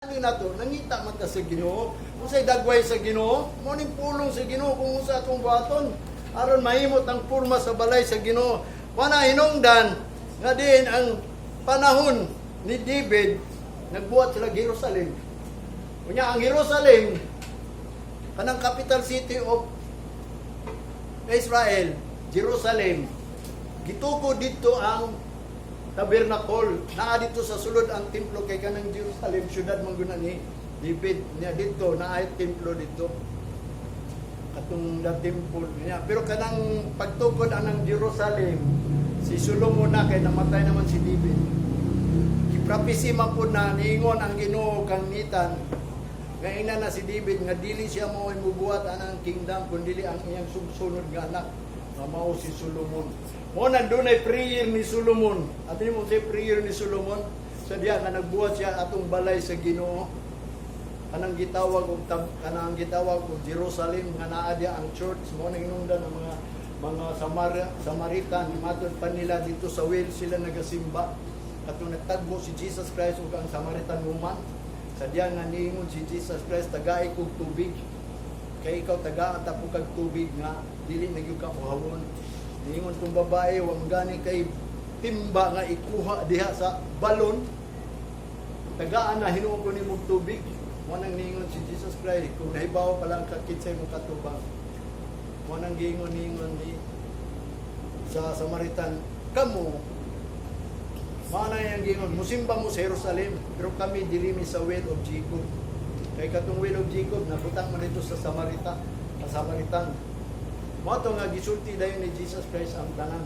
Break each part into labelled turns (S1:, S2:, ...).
S1: Nato nangita man ta sa Ginoo. Unsay dagway sa Ginoo? Mo ning pulong sa Ginoo kung unsa atong buhaton aron mahimot ang porma sa balay sa Ginoo. Wana hinungdan nga diin ang panahon ni David, nagbuhat sila Jerusalem. Unya ang Jerusalem, kanang capital city of Israel, Jerusalem, gitukod dito ang tabernacle. Naa dito sa sulod ang templo kay kanang Jerusalem, syudad man guna ni David niya. Dito naa templo dito, katong the temple niya. Pero kanang pagtukod anang Jerusalem, si Solomon na, kay namatay naman si David. Giprapisi man pud na, niingon ang Ginoo kang Nathan nga ina na si David nga dili siya mo mubuhat anang kingdom kun dili ang iyang sugsunod nga anak nga mao si Solomon. Mo na dunay prayer ni Solomon. Ato mo say prayer ni Solomon sa diya nga nagbuhat siya atong balay sa Ginoo. Kanang gitawag og Jerusalem nga naa diya ang church. Mo nang hinungdan ang mga Samaritan, matod pa nila dito sa well sila nagasimba, katong nagtagbo si Jesus Christ ug ang Samaritan woman, sa diya nga niingon si Jesus Christ, "Tagai kog tubig kay ikaw tagaan ta po kag tubig nga dili na gyud ka uhawon." Niingon tong babae, "Wa man gani kay timba nga ikuha diha sa balon, tagaan na hinuon ko nimo tubig." Mo nang niingon si Jesus Christ, "Kung nahibaw pa lang ka kinsay mo katubang." Mo nang giingon, niingon ni sa Samaritan, "Kamo," mao na yang giingon, "musimba mo sa Jerusalem, pero kami diri mi sa well of Jacob." Kay katong well of Jacob nabutang man dito sa Samarita, sa Samaritan. Mao to nga gisulti dayon ni Jesus Christ ang tanan.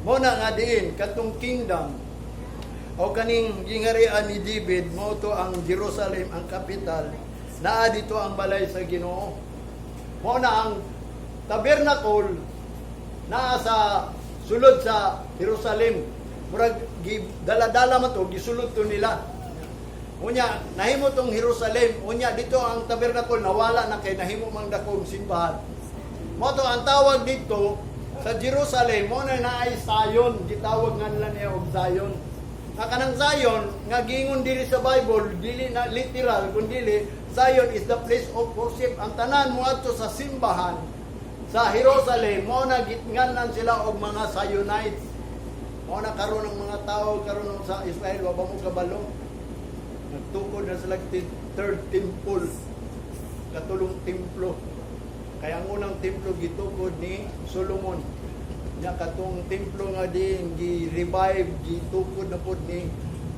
S1: Mao na nga diin katong kingdom o kaning gingarian ni David, mao to ang Jerusalem ang capital, naa dito ang balay sa Ginoo. Mao na ang tabernacle naa sa sulod sa Jerusalem. Murag dala-dala man to, gisulod to nila. Unya nahimo tong Jerusalem, unya dito ang tabernacle nawala na kay nahimo mang dakong simbahan. Mao to ang tawag dito sa Jerusalem, mo na naay Zion, gitawag nga nila niya og Zion. Nga kanang Zion nga giingon diri sa Bible, dili na literal kundi Zion is the place of worship. Ang tanan moadto sa simbahan sa Jerusalem, mo na gitnganan sila og mga Zionites. Mo na karon ang mga tao karon sa Israel, wa ba mo kabalo? Nagtukod na sila third temple, katulong templo. Kaya ang unang templo gitukod ni Solomon. Nya katong templo nga din gi-revive, gitukod na pod ni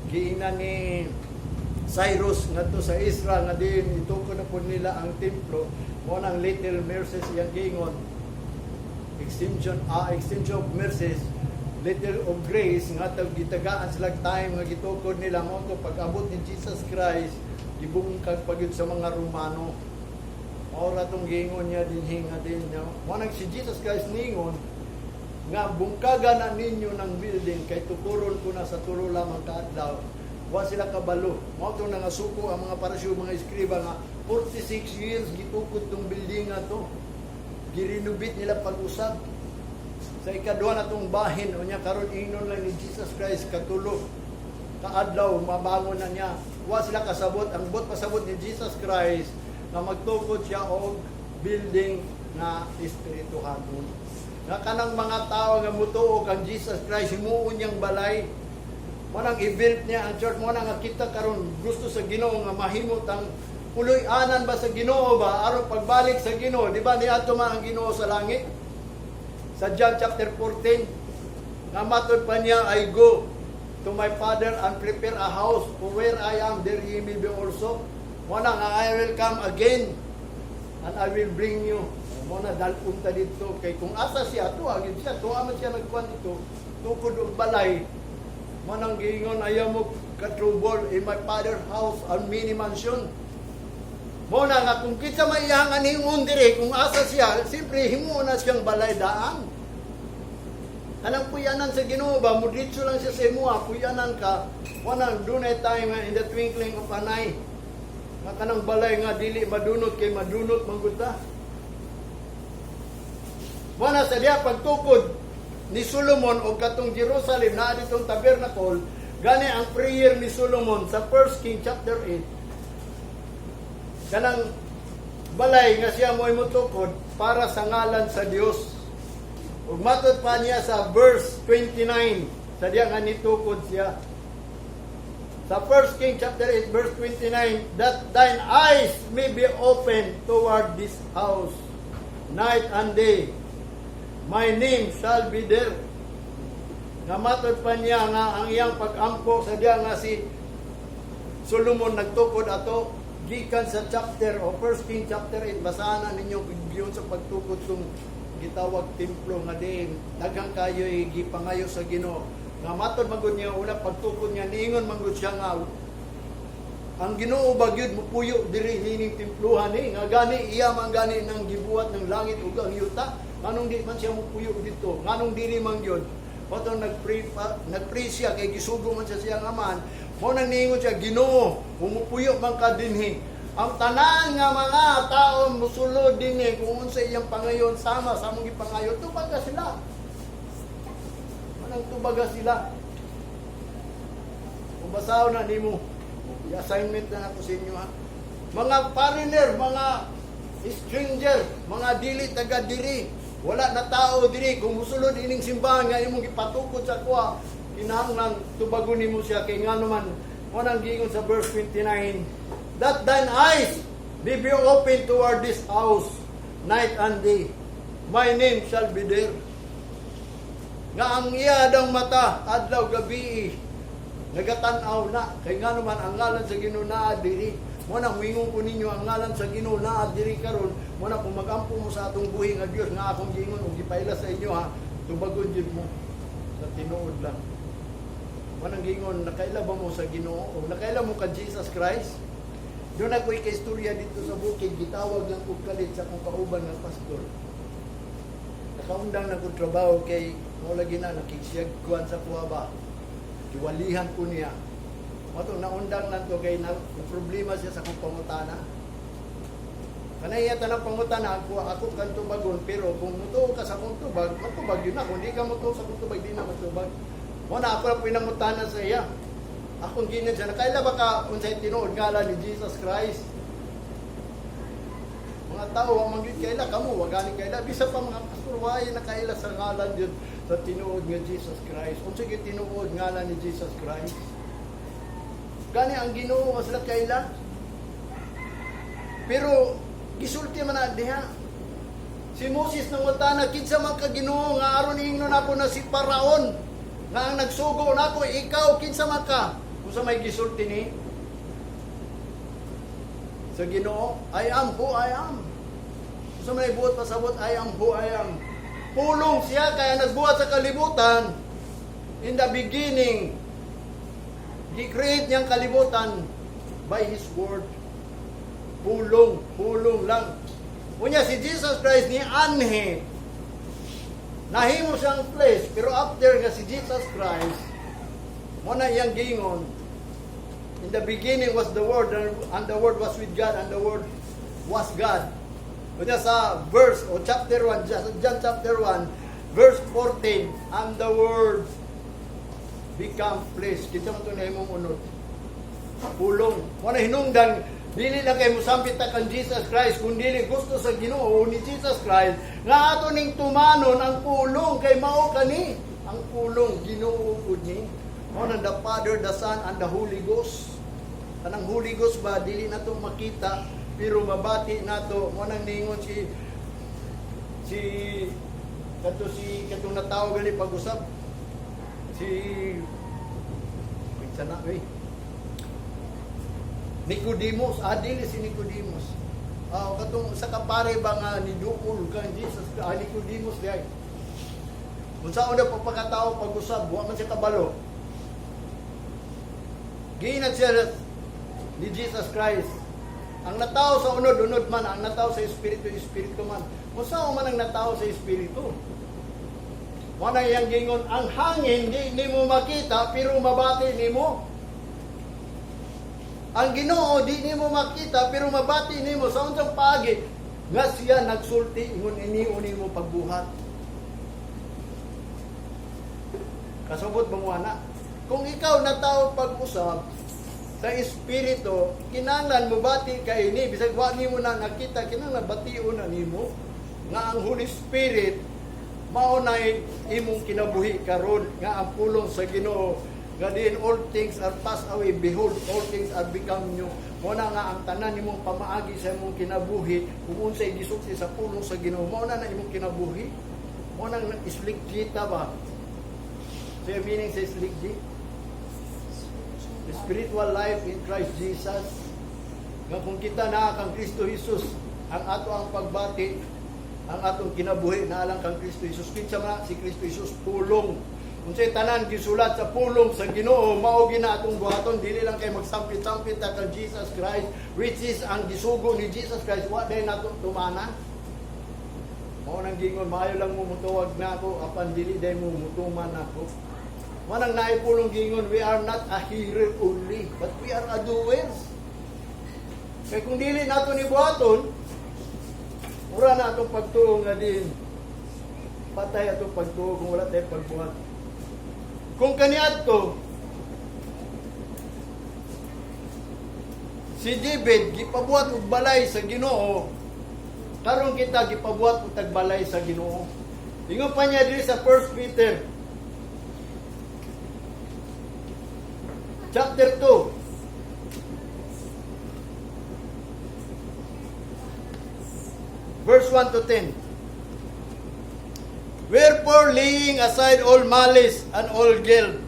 S1: giina ni Cyrus ngadto sa Israel nga din itukod na pod nila ang templo. Mo nang little mercies iyang giingon. Extension of mercies, little of grace nga tag gitagaan sila time nga gitukod nila. Mo to pag abot ni Jesus Christ, gibungkag pa gyud sa mga Romano. Mao ra tong giingon niya dinhi nga din niya. Mo nang si Jesus Christ ningon nga bungkaga na ninyo ng building kay tukuron ko na sa 3 lamang ka adlaw. Wa sila kabalo. Mao tong nangasuko ang mga Pariseo, mga eskriba nga 46 years gitukod tong building nga to. Girenovate nila pag-usab. Sa ikaduha na tong bahin, unya karon ingnon lang ni Jesus Christ 3 kaadlaw mabangon na niya. Wa sila kasabot. Ang buot pasabot ni Jesus Christ nga magtukod siya og building nga espirituhanon. Nga kanang mga tao nga mutuo kang Jesus Christ, himuon niyang balay. Mo nang i-build niya ang church. Mo nang nga kita karon gusto sa Ginoo nga mahimot ang puloy-anan ba sa Ginoo ba aron pagbalik sa Ginoo, di ba niadto man ang Ginoo sa langit? Sa John chapter 14, nga matod pa niya, "I go to my Father and prepare a house, for where I am, there ye may be also." Mo na nga I will come again and I will bring you. Mo na dalhon ta dito kay kung asa siya, tuwa gid siya, tuwa man siya nagkuan dito, tukod og balay. Mo nang giingon, "Ayaw mo ka-trouble, in my Father house are many mansion." Mo na nga kung kinsa may iyang anhingon diri, kung asa siya, siyempre himuon na siyang balay daan. Kanang puyanan sa Ginoo ba, mudritso lang siya sa imuha, puyanan ka, wanang dunay time nga in the twinkling of an eye. Nga kanang balay nga dili madunot kay madunot man gud ta. Mo na sa diya pagtukod ni Solomon og katong Jerusalem na ditong tabernacle, Gani ang prayer ni Solomon sa 1 King chapter 8, kanang balay nga siya mo'y mutukod para sa ngalan sa Dios. Ug matod pa niya sa verse 29, sa diya nga nitukod siya. Sa 1 King chapter 8 verse 29, "That thine eyes may be open toward this house night and day. My name shall be there." Nga matod pa niya nga ang iyang pag-ampo sa diya nga si Solomon nagtukod ato gikan sa chapter o 1 King chapter 8. Basahan na ninyo yun sa pagtukod tong gitawag templo nga diin daghang kayo gipangayo sa Ginoo. Nga matod magud niya, una pagtukod niya, niingon manggod siya nga ang Ginoo ba gyud mupuyo diri nining templuhan ni, nga gani iya man gani nang gibuhat ng langit ug ang yuta, nganong di man siya mupuyo dito, nganong dili man gyud? Mao nagpray pa, nagpray siya kay gisugo man siya siyang amahan. Mao nang niingon siya, "Ginoo, mupuyo man ka dinhi. Ang tanan nga mga tao musulod dinhi, kung unsa iyang pangayon sama sa among gipangayo, tubaga sila." Manang tubaga sila. Kung basahon na nimo, i-assignment na ako sa inyo ha. Mga foreigner, mga stranger, mga dili taga diri, wala na tao diri, kung musulod ining simbahan nga imong gipatukod sa kuha, kinahanglan tubagon nimo siya kay ngano man mo nang giingon sa verse 29, "That thine eyes may be open toward this house night and day. My name shall be there." Nga ang iya daw mata adlaw gabi nagatan-aw na kay ngano man ang ngalan sa Ginoo naa diri. Mo na muingon ko ninyo, ang ngalan sa Ginoo naa diri karon. Mo na kung magampo mo sa atong buhi nga Dios nga akong giingon ug gipaila sa inyo ha, tubagon jud mo sa tinuod lang. Mo nang giingon, nakaila ba mo sa Ginoo o nakaila mo ka Jesus Christ? Doon ako istorya dito sa bukid, gitawag lang kog kalit sa akong kauban nga pastor. Nakaundang na kong trabaho kay mo lagi na nakigsiyag kuan sa kuha ba. Giwalihan ko niya. Mato naundang lang to kay na problema siya sa akong pangutana. Kanay iya tanang pangutana ako, ako kan tubagon, pero kung mutuo ka sa akong tubag, matubag yun na. Kung di ka mutuo sa akong tubag, di na matubag. Mo na ako na pinangutana sa iya. Akong ginan siya, nakaila ba ka unsay tinuod ngalan ni Jesus Christ? Mga tao, wa man gyud kaila kamo, wa gani kaila. Bisa pa mga pastor, wa nakaila sa ngalan gyud sa tinuod nga Jesus Christ. Unsa gyud tinuod ngalan ni Jesus Christ? Gani ang Ginoo mas sila kaila. Pero gisulti man na diha. Si Moses nangutana, "Kinsa man ka, Ginoo, nga aron ingnon ako na si Paraon nga ang nagsugo nako ikaw, kinsa man ka?" Unsa may gisulti ni sa Ginoo? "I am who I am." Unsa may buot pasabot, "I am who I am"? Pulong siya kaya nagbuhat sa kalibutan. In the beginning, gi-create niyang kalibutan by His word. Pulong, pulong lang. Unya si Jesus Christ ni anhi, nahimo siyang flesh, pero after nga si Jesus Christ, mo na iyang giingon, "In the beginning was the Word, and the Word was with God, and the Word was God." Unya sa verse o chapter 1, John chapter 1, verse 14, "And the Word become flesh." Kita mo ito na imong unod. Pulong. Mo na hinungdan, dili lang kay musampit ta kan Jesus Christ, kung dili gusto sa Ginoo ni Jesus Christ, nga ato ning tumanon ang pulong kay mao kani ang pulong, Ginoo pud ni. Mao nang the Father, the Son, and the Holy Ghost. Kanang Holy Ghost ba, dili nato makita pero mabati nato. Mo nang ningon si si kato si katong natawo gali pag-usap si kinsa na oy, Nicodemus, dili si Nicodemus. Katong sa kapare ba nga ni duol kang Jesus, Nicodemus di ay. Kung saan na pagpakatao pag-usap, wa man siya kabalo. Giinat siya ni Jesus Christ. Ang natao sa unod, unod man. Ang natao sa Espiritu, Espiritu man. Kung saan man ang natao sa Espiritu. Wala iyang gingon, ang hangin, di nimo makita, pero mabati nimo. Ang Ginoo di nimo makita pero mabati nimo. Sa unsang paagi nga siya nagsulti ingon ini nimo pagbuhat? Kasabot ba mo ana? Kung ikaw natao pag-usab sa Espiritu, kinahanglan mobati ka ini. Bisag wa nimo na nakita, kinahanglan bation na nimo nga ang Holy Spirit mao nay imong kinabuhi karon, nga ang pulong sa Ginoo nga diin all things are passed away, behold, all things are become new. Mao na nga ang tanan nimong pamaagi sa imong kinabuhi, kung unsay gisulti sa pulong sa Ginoo, mao na na imong kinabuhi. Mao nang slick Gita ba? So yung meaning sa slick G, the spiritual life in Christ Jesus, nga kung kita naa kang Kristo Jesus, ang ato ang pagbati, ang atong kinabuhi naa lang kang Kristo Jesus. Kinsa man si Kristo Jesus? Pulong. Unsay tanan gisulat sa pulong sa Ginoo, mao gina atong buhaton. Dili lang kay magsampit-sampit ta kang Jesus Christ, which is ang gisugo ni Jesus Christ wa day nato tumana. Mao nang gingon, maayo lang mo mutuwag na ako apan dili day mo mutuman ako. Mao nang naay pulong gingon, we are not a hearer only, but we are a doers. Kay kung dili nato ni buhaton, mura na atong pagtuo nga din. Patay atong pagtuo kung wala tayong pagbuhat. Kung kaniadto, si David gipabuhat og balay sa Ginoo, karon kita gipabuhat og tagbalay sa Ginoo. Ingon pa niya diri sa 1 Peter chapter 2, verse 1 to 10. Wherefore, laying aside all malice and all guilt,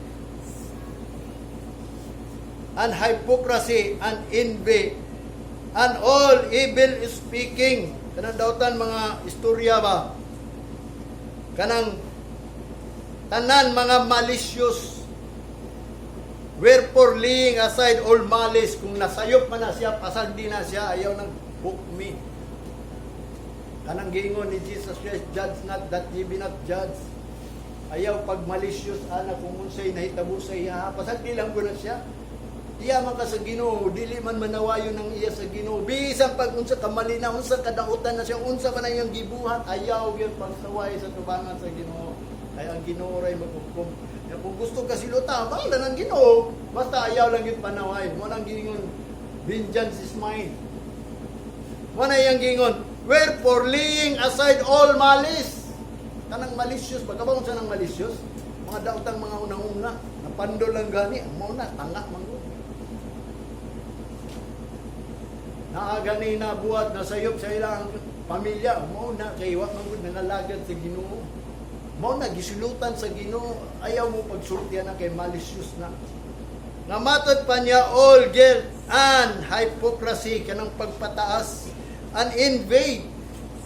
S1: and hypocrisy and envy, and all evil speaking. Kanang dautan mga istorya ba? Kanang tanan mga malicious. Wherefore, laying aside all malice, kung nasayop man na siya, pasagdi na siya, ayaw nang hukmi. Kanang giingon ni Jesus Christ, "Judge not that ye be not judged." Ayaw pag malicious ana kung unsay nahitabo sa iya, pasagdi lang ko na siya. Iya man ka sa Ginoo, dili man manawayon ng iya sa Ginoo. Bisan pag unsa ka mali na, unsa kadautan na siya, unsa man ang iyang gibuhat, ayaw gyud pagsaway sa tubangan sa Ginoo. Kay ang Ginoo ray maghukom. Ya, kung gusto ka siluta, bahala ng Ginoo. Basta ayaw lang gyud panaway. Mo nang giingon, "Vengeance is mine." Mo na iyang giingon, wherefore laying aside all malice. Kanang malicious, ba kabang sa nang malicious? Mga daotang mga unang-una, napandol lang gani, mao na tanga man gud. Naa gani na buhat na sayop sa ilang pamilya, mao na kay wa man gud nangalagad sa Ginoo. Mao na gisilutan sa Ginoo, ayaw mo pagsultian na kay malicious na. Nga matod pa niya, all guilt and hypocrisy, kanang pagpataas, and envy,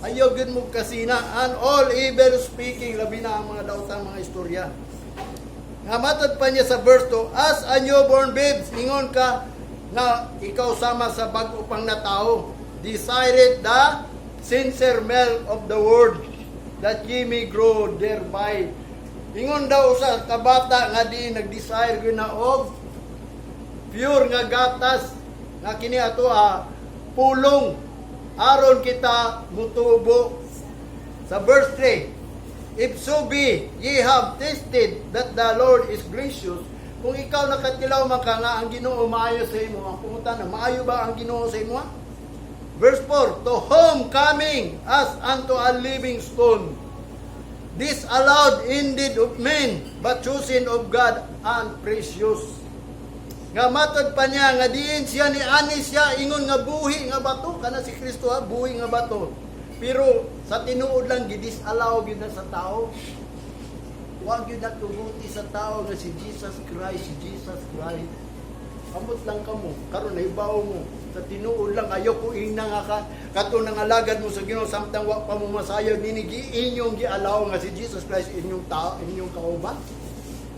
S1: ayaw gyud mo kasina, and all evil speaking, labi na ang mga daotang mga istorya. Nga matod pa niya sa verse 2, as a newborn babes, ingon ka nga ikaw sama sa bag-o pang natao, desire the sincere milk of the word, that ye may grow thereby. Ingon daw sa kabata nga di nag-desire gyud na og pure nga gatas nga kini ato pulong aron kita mutubo. Sa verse 3, if so be ye have tasted that the Lord is gracious, kung ikaw nakatilaw man ka nga ang Ginoo maayo sa imo, ang pangutana, maayo ba ang Ginoo sa imo? Verse 4, to whom coming as unto a living stone, disallowed indeed of men, but chosen of God and precious. Nga matod pa niya nga diin siya ni ani siya ingon nga buhi nga bato, kana si Kristo ha, buhi nga bato. Pero sa tinuod lang gidisallow gyud na sa tao. Wa gyud natuguti sa tao nga si Jesus Christ, si Jesus Christ. Amot lang kamo, karon nahibaw mo sa tinuod lang ayaw ko ingna nga ka kato nangalagad mo sa Ginoo samtang wa pa mo masayod nini inyong gialaw nga si Jesus Christ inyong tao, inyong kauban.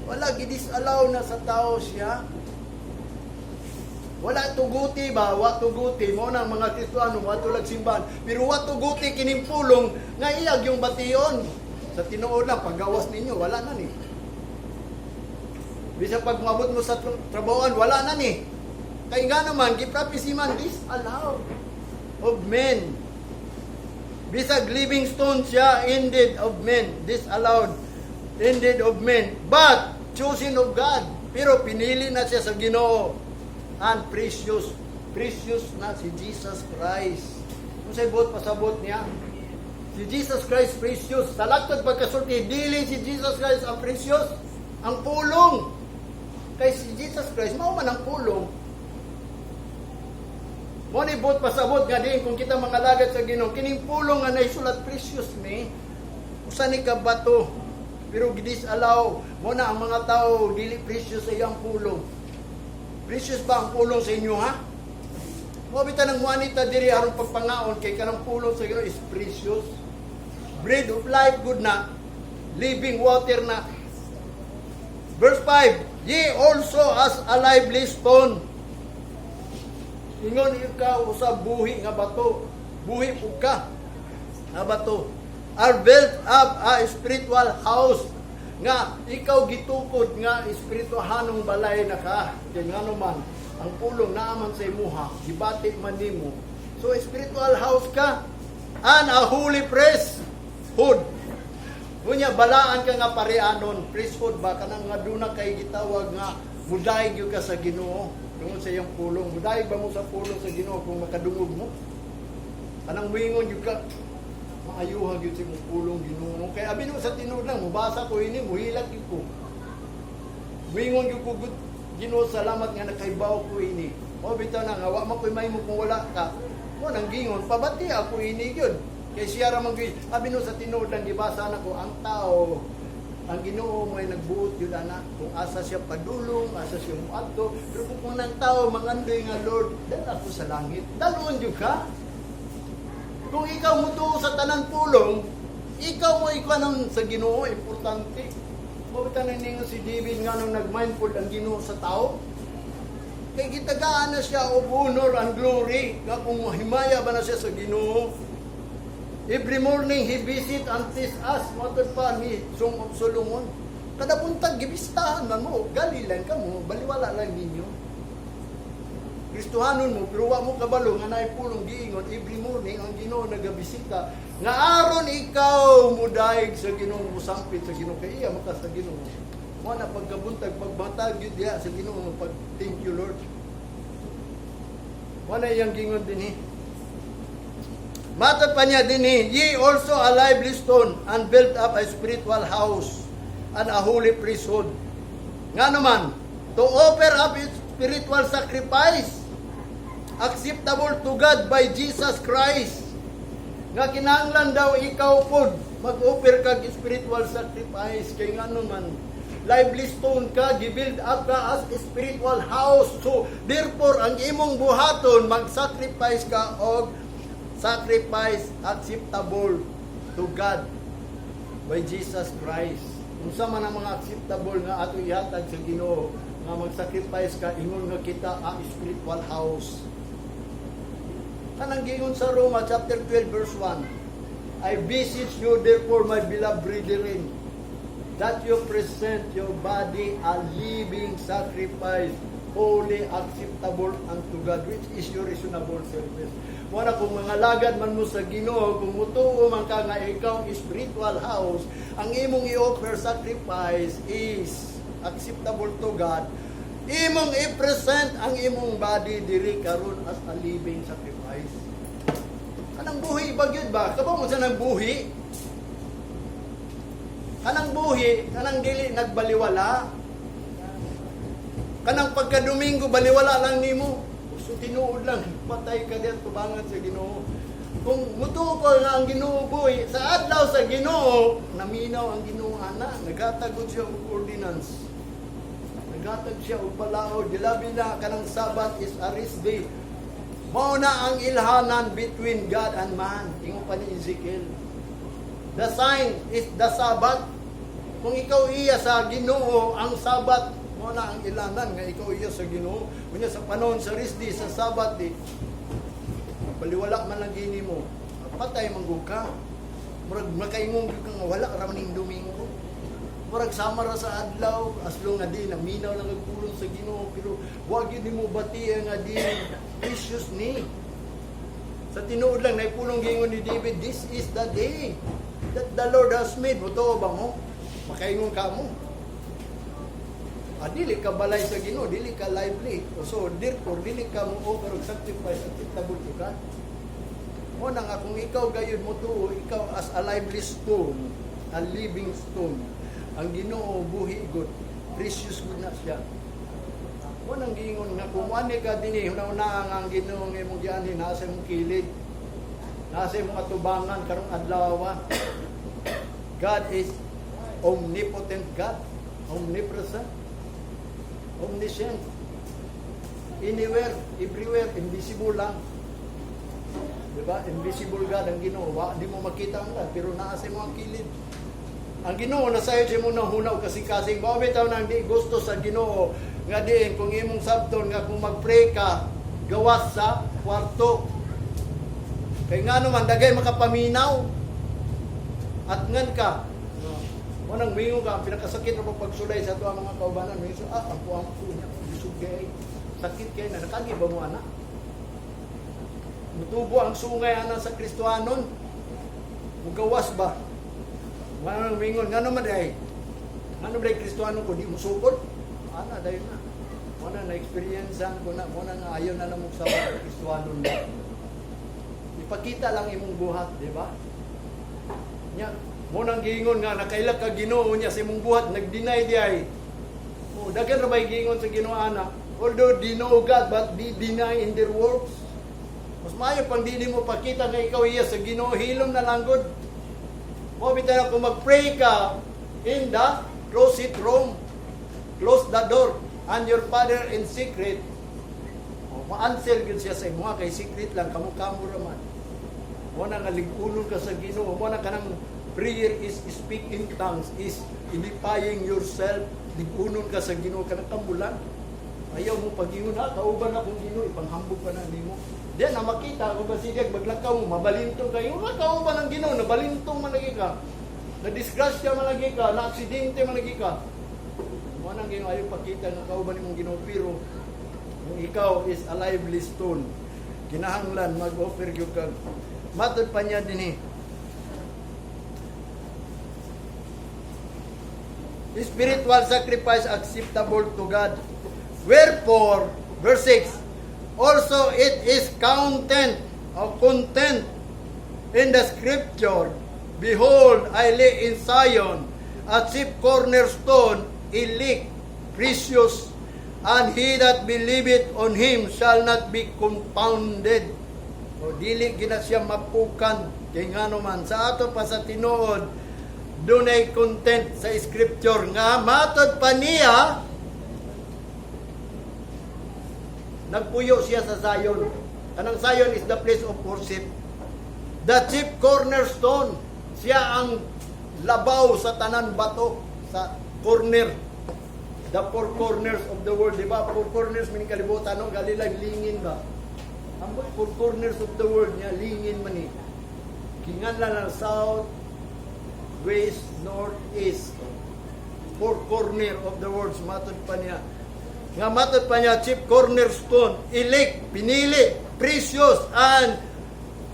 S1: Wala, gidisallow na sa tao siya. Wala tuguti ba? Wa tuguti. Mo nang mga Kristoano, wa tulag simbahan. Pero wa tuguti kining pulong nga iyag yung bation. Sa tinuod lang, paggawas ninyo, wala na ni. Bisa pag mabot mo sa trabahoan, wala na ni. Kay nga naman, giprophesy man, disallowed of men. Bisag living stone siya, indeed of men, disallowed, indeed of men, but chosen of God. Pero pinili na siya sa Ginoo. And precious, precious na si Jesus Christ. Unsay buot pasabot niya? Si Jesus Christ precious. Sa laktod pagkasulti, dili si Jesus Christ ang precious. Ang pulong. Kay si Jesus Christ, mao man ang pulong. Mo ni buot pasabot nga din kung kita mga alagad sa Ginoo, kining pulong nga naisulat, precious ni. Usa ni ka bato. Pero gidisallow mo na ang mga tao, dili precious sa iyang pulong. Precious ba ang pulong sa inyo, ha? Mo bitaw nang muani ta diri aron pagpangaon kay kanang pulong sa Ginoo is precious. Bread of life good na. Living water na. Verse 5, "Ye also as a lively stone." Ingon ikaw usa buhi nga bato. Buhi pud ka nga bato. "Are built up a spiritual house." Nga ikaw gitukod nga espirituhanong balay na ka. Kay ngano man, ang pulong naaman sa imuha, gibati man nimo. So spiritual house ka. "And a holy priesthood." Unya balaan ka nga parianon, priesthood ba, kanang nga duna kay gitawag nga mudayeg gyud ka sa Ginoo tungod sa iyang pulong. Mudayeg ba mo sa pulong sa Ginoo kung makadungog mo? Kanang muingon gyud ka, maayuha gyud sa imong pulong, Ginoo. Kay abi no sa tinuod lang, mubasa ko ini, muhilak gyud ko. Muingon gyud ko, "Good Ginoo, salamat nga nakaibaw ko ini." O bitaw na nga wa man ko'y mahimo kung wala ka. Mo nang gingon, pabati ako ini gyud. Kay siya ra man gyud, abi no sa tinuod lang, gibasa nako ang tao, ang Ginoo mo ay nagbuot yun ana kung asa siya padulong, asa siya muadto. Pero kung nang tao mangandoy nga, "Lord, dala ko sa langit," dalon jud ka. Kung ikaw mutuo sa tanan pulong, ikaw mo ikaw sa Ginoo, importante. Mao tanan ningon si David nga nung nag-mindful ang Ginoo sa tao. Kay gitagaan na siya og honor and glory. Nga kung himaya ba na siya sa Ginoo. Every morning He visit and teach us. Matod pa ni Song of Solomon. Kada buntag gibistahan man mo, gali lang ka mo, baliwala lang ninyo. Kristohanon mo, pero wa mo kabalo nga naay pulong giingon, every morning ang Ginoo nagabisita. Nga aron ikaw mudayeg sa Ginoo, musampit sa Ginoo, kay iya maka sa Ginoo. Mo na pagkabuntag, pagbatag gyud diha sa Ginoo, pag thank you, Lord. Mo na iyang gingon dinhi. Matod pa niya dinhi, "Ye also a lively stone and built up a spiritual house and a holy priesthood." Nga naman, "To offer up its spiritual sacrifice acceptable to God by Jesus Christ." Nga kinahanglan daw ikaw pod mag-offer kag spiritual sacrifice kay ngano man, lively stone ka, gibuild up ka as a spiritual house. So therefore ang imong buhaton, mag-sacrifice ka og sacrifice acceptable to God by Jesus Christ. Unsa man ang mga acceptable nga ato ihatag sa Ginoo nga mag-sacrifice ka ingon nga kita ang spiritual house? Kanang giingon sa Roma chapter 12 verse 1, "I beseech you therefore, my beloved brethren, that you present your body a living sacrifice, holy, acceptable unto God, which is your reasonable service." Muna kung mga lagad man mo sa Ginoo, kung mutuo man ka nga ikaw spiritual house, ang imong i-offer sacrifice is acceptable to God. Imong i-present ang imong body diri karon as a living sacrifice. Kanang buhi ba gyud ba? Kabaw mo sa nang buhi? Kanang buhi, kanang dili nagbaliwala. Kanang pagka-Domingo, baliwala lang nimo. So tinuod lang, patay ka diyan tubangan sa Ginoo. Kung mutuo ko nga ang Ginoo buhi, sa adlaw sa Ginoo, naminaw ang Ginoo ana, naghatag siya og ordinance. Naghatag siya og balaod, gilabi na kanang Sabbath is a rest day. Mao na ang ilhanan between God and man. Ingon pa ni Ezekiel. The sign is the Sabbath. Kung ikaw iya sa Ginoo, ang Sabbath mo na ang ilanan nga ikaw iya sa Ginoo. Unya sa panahon sa rest day, sa Sabbath day, baliwala man lang gini mo. Patay man gud ka. Murag makaingon gyud ka nga wala ra man ning Domingo. Murag sama ra sa adlaw, as long nga di naminaw lang ang pulong sa Ginoo, pero wa gyud nimo batian nga di precious ni. Sa tinuod lang naipulong giingon ni David, "This is the day that the Lord has made." Mutuo ba mo? Makaingon ka mo. Ah, dili ka balay sa Ginoo, dili ka lively. So therefore dili ka mo offer og sacrifice acceptable to God. Mo na nga kung ikaw gayud mo tuo, ikaw as a lively stone, a living stone. Ang Ginoo buhi gud, precious gud na siya. Mo nang giingon nga kung wani ka dinhi, huna-huna nga ang Ginoo nga imong gianhi naa sa imong kilid. Naa sa imong atubangan karong adlaw. God is omnipotent God, omnipresent, omniscient, anywhere, everywhere, invisible lang. Diba? Invisible God ang Ginoo. Wa, di mo makita ang God, pero naa sa imong kilid. Ang Ginoo nasayod sa imong hunahuna kasing-kasing. Mao bitaw nang di gusto sa Ginoo nga diin kung imong sabton nga kung mag-pray ka gawas sa kwarto. Kay ngano man dagay makapaminaw at ngan ka. No. Mo nang mingon ka, ang pinakasakit na pagsulay sa ato ang mga kaubanan, mingon, ah, ampo-ampo niya, lisod kay sakit kay na nakagi ba mo ana? Mutubo ang sungay ana sa Kristohanon. Mugawas ba? Ngano mingon, ngano man day? Ngano man day Kristohanon ko di mo sukod? Ana dayon na. Mo na na-experience ko na, mo na nga ayaw na lang mo sa Kristohanon ba. Ipakita lang imong buhat, di ba? Nya, mo nang giingon nga nakaila ka Ginoo niya sa imong buhat, nag-deny di ay. Oh, daghan ra bay giingon sa Ginoo ana? Although they know God, but they deny in their works. Mas maayo pang dili mo pakita nga ikaw iya sa Ginoo, hilom na lang gud. Mo bitaw kung mag-pray ka in the closet room, close the door, and your Father in secret, oh, ma-answer gyud siya sa imo kay secret lang, kamo-kamo ra man. Mo na nga lig-unon ka sa Ginoo, mo na kanang prayer is speak in tongues, is edifying yourself, lig-unon ka sa Ginoo kanang kambulan. Ayaw mo pag-ingon ha, kauban akong Ginoo, ipanghambog pa na nimo. Diyan na makita kung ba sige maglakaw mo, mabalintong kayo. Nga kauban ang Ginoo, nabalintong man lagi ka. Na-disgrasya man lagi ka, na-aksidente man lagi ka. Mo nang Ginoo ayaw pakita nga kauban nimong Ginoo, pero kung ikaw is a lively stone, kinahanglan mag-offer gyud kag matod pa niya dinhi. Spiritual sacrifice acceptable to God. Wherefore, verse 6, also it is counted or content in the scripture, "Behold, I lay in Zion a chief cornerstone, elect, precious, and he that believeth on him shall not be confounded." O dili gina siya mapukan kay ngano man sa ato pa sa tinuod dunay content sa scripture nga matod pa niya nagpuyo siya sa Zion. Kanang Zion is the place of worship. The chief cornerstone, siya ang labaw sa tanan bato sa corner. The four corners of the world, di ba? Four corners meaning kalibutan, no? Galila, lingin ba? Ang four corners of the world niya, lingin man eh. Kinganlan ng south, west, north, east. Four corner of the world, matod pa niya. Nga matod pa niya, chief cornerstone, elect, pinili, precious, and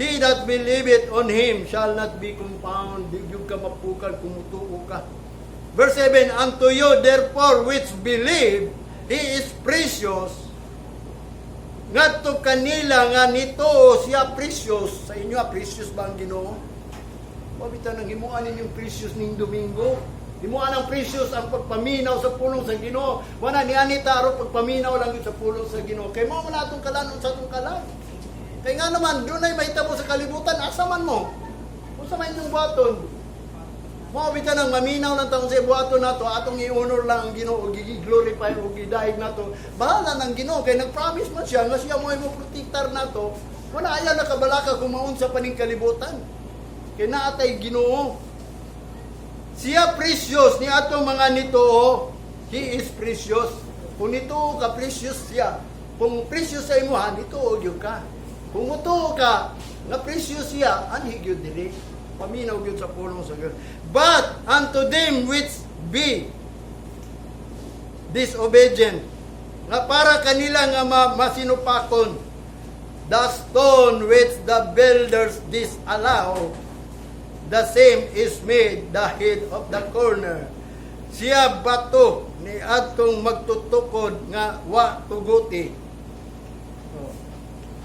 S1: he that believeth on him shall not be confounded. Di gyud ka mapukal kung mutuo ka. Verse 7, "Unto you therefore which believe, he is precious." Ngadto kanila nga nito siya precious. Sa inyo, ah, precious ba ang Ginoo? Wa bitaw nang himuan ninyong precious ning Domingo. Himuan ang precious ang pagpaminaw sa pulong sa Ginoo. Wala ni Anita aro pagpaminaw lang yun sa pulong sa Ginoo. Kay mao man atong kalanon sa atong kalag. Kay nga naman dunay mahitabo sa kalibutan, asa man mo? Unsa man inyong buhaton? Mao bitaw nang maminaw lang taon sa buhaton nato, atong i-honor lang ang Ginoo, gi-glorify ug gidayeg nato. Bahala ng Ginoo kay nag-promise man siya nga siya mo mo protektar nato. Wala ayaw nakabalaka kung maunsa pa ning kalibutan. Kay naa tay Ginoo. Siya precious ni atong mga nituo. He is precious. Kung nituo ka, precious siya. Kung precious sa imo ha, nituo gyud ka. Kung mutuo ka, nga precious siya, anhi gyud diri. Paminaw gyud sa pulong sa Dios. "But unto them which be disobedient," nga para kanila nga masinupakon, "the stone which the builders disallow, the same is made the head of the corner." Siya bato. Ni adtong magtutukod nga wa tuguti. Oh.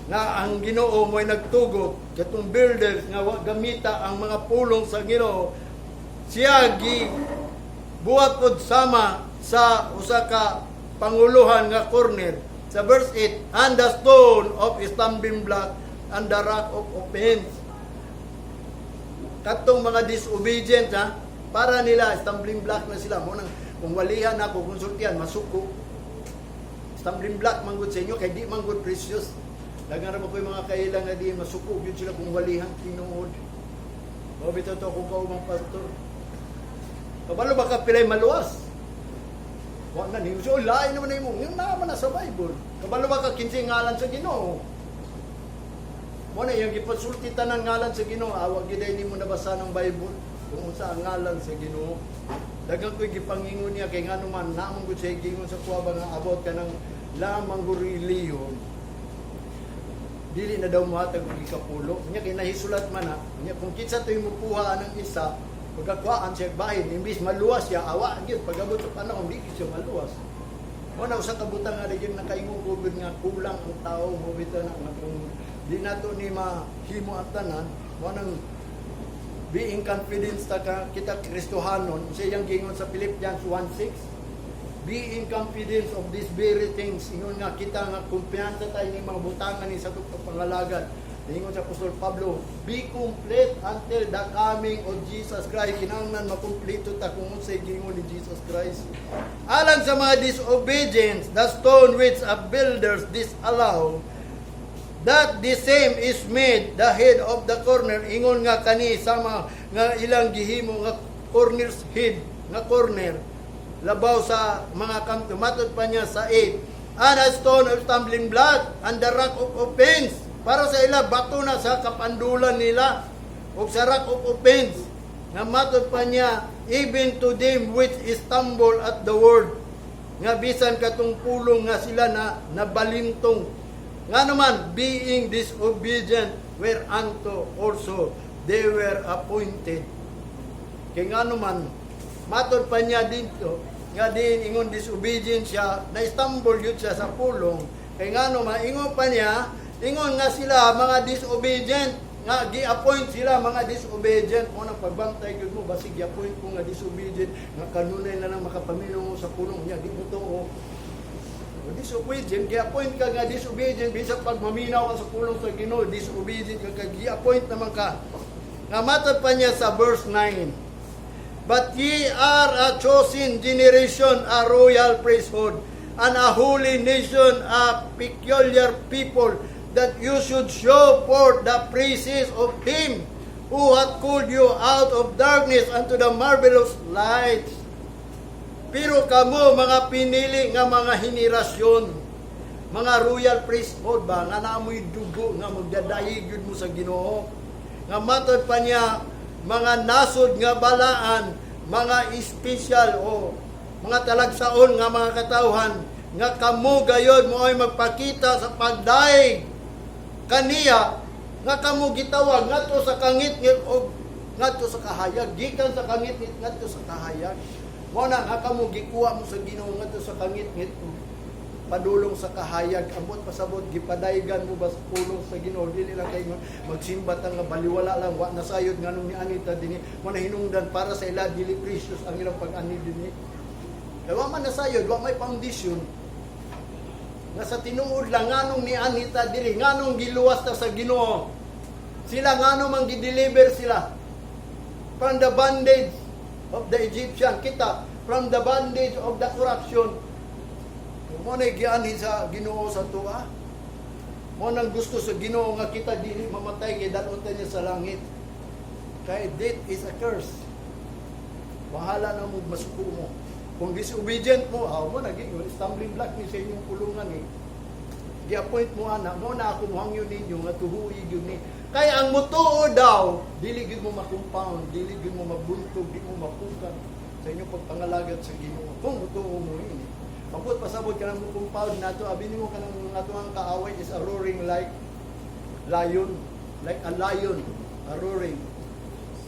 S1: Nga ang Ginoo mo'y nagtugot katong builders nga wa gamita ang mga pulong sa Ginoo, siya gi buhat pod sama sa usa ka panguluhan nga corner. Sa verse 8, "And the stone of stumbling block and the rock of offense." Katong mga disobedient, ha, para nila stumbling block na sila mo. Nang kung walihan ako konsultihan, masuko. Stumbling block manggod sa inyo kay di manggod precious. Daghan ra ba ko'y mga kaila nga di masuko gyud sila kung walihan tinuod. Mao bitaw to akong kaubang pastor. Kabalo ba ka pilay maluwas? Wa na niyo. So, lain naman na imo. Yung naman na sa Bible. Kabalo ba ka kinsay ngalan sa Ginoo? Mo na iyang gipasulti tanan ngalan sa Ginoo. Awa gyud ay nimo nabasa ng Bible kung unsa ang ngalan sa Ginoo. Daghang ko'y gipangingon niya kay ngano man namang gud siya gingon sa kuwa ba nga about kanang lamang relihiyon, dili na daw mohatag og ikapulo. Nya kay nahisulat man na, nya kung kinsa to'y mukuha ng isa, pagkakuhaan siya bahin, imbis maluwas siya, awa gyud pag-abot sa panahon di gyud siya maluwas. Mo na usa ka butang nga gyud nakaingon ko gyud nga kulang ang tao mo bitaw na nga kung di nato ni mahimo ang tanan. Mo nang being confidence ta ka, kita Kristohanon, sa iyang gingon sa Philippians 1:6, "Be in confidence of these very things." Ingon nga kita nga kumpiyansa tayo ni mga butangan ni sa atong pangalagad. Ingon sa Apostol Pablo, "Be complete until the coming of Jesus Christ." Kinahanglan makumpleto ta kung unsay gingon ni Jesus Christ. Alang sa mga disobedience, "The stone which a builders disallow, that the same is made the head of the corner." Ingon nga kani sama nga ilang gihimo nga corner's head, nga corner labaw sa mga kamto. Matod pa niya sa 8, "And a stone of stumbling block and the rock of offense." Para sa ila, bato na sa kapandulan nila o sa rock of offense. Nga matod pa niya, "Even to them which stumble at the word." Nga bisan katong pulong nga sila na nabalintong. Nga naman, "Being disobedient, whereunto also they were appointed." Kaya nga naman, matod pa niya dito, nga din ingon disobedient siya, na-stumble yun siya sa pulong. Kaya nga naman, ingon pa niya, ingon nga sila mga disobedient, nga gi-appoint sila mga disobedient. Mo nang pagbantay gyud mo, basig gi-appoint ko nga disobedient, nga kanunay na lang makapaminaw mo sa pulong niya, di mo to. Disobedient, gi-appoint ka nga disobedient, bisan pag maminaw ka sa pulong sa Ginoo, disobedient ka, kay gi-appoint naman ka. Nga matod pa niya sa verse 9, "But ye are a chosen generation, a royal priesthood, and a holy nation, a peculiar people, that you should show forth the praises of Him who hath called you out of darkness unto the marvelous light." Pero kamo mga pinili nga mga henerasyon, mga royal priesthood ba, nga naamoy dugo nga magdadayeg yun mo sa Ginoo. Nga matod pa niya, mga nasod nga balaan, mga espesyal o mga talagsaon nga mga katawhan, nga kamo gayod mo ay magpakita sa pagdaig kaniya nga kamo gitawag ngadto sa kangitngit og ngadto sa kahayag, gikan sa kangitngit ngadto sa kahayag. Mo na nga kamo gikuha mo sa Ginoo ngadto sa kangitngit ug padulong sa kahayag. Ambot pasabot, gipadaygan mo ba sa pulong sa Ginoo? Dili lang kay magsimba ta nga baliwala lang, wa nasayod nganong niani ta dinhi. Mo na hinungdan para sa ila dili precious ang ilang pag-ani dinhi kay wa man nasayod, wa may foundation nga sa tinuod lang nganong nianhi ta diri, nganong giluwas ta sa Ginoo sila, ngano man gi-deliver sila from the bondage of the Egyptian, kita from the bondage of the corruption. Mo na gianhi sa Ginoo sa tuwa. Mo nang gusto sa Ginoo nga kita dili mamatay kay dad-on ta niya sa langit. Kay death is a curse. Bahala na mo, masuko mo. Kung disobedient mo, ah, mo naging stumbling block ni sa inyong pulungan eh. Gi-appoint mo ana, mo na ako muhangyo ninyo nga tuhuy gyud ni. Kay ang mutuo daw, dili gyud mo makumpound, dili gyud mo mabuntog, di mo mapukan sa inyong pagpangalagad sa Ginoo. Kung mutuo mo ini. Pabot pasabot ka nang mo compound nato, abi nimo kanang ato ang kaaway is a roaring like lion, like a lion, a roaring.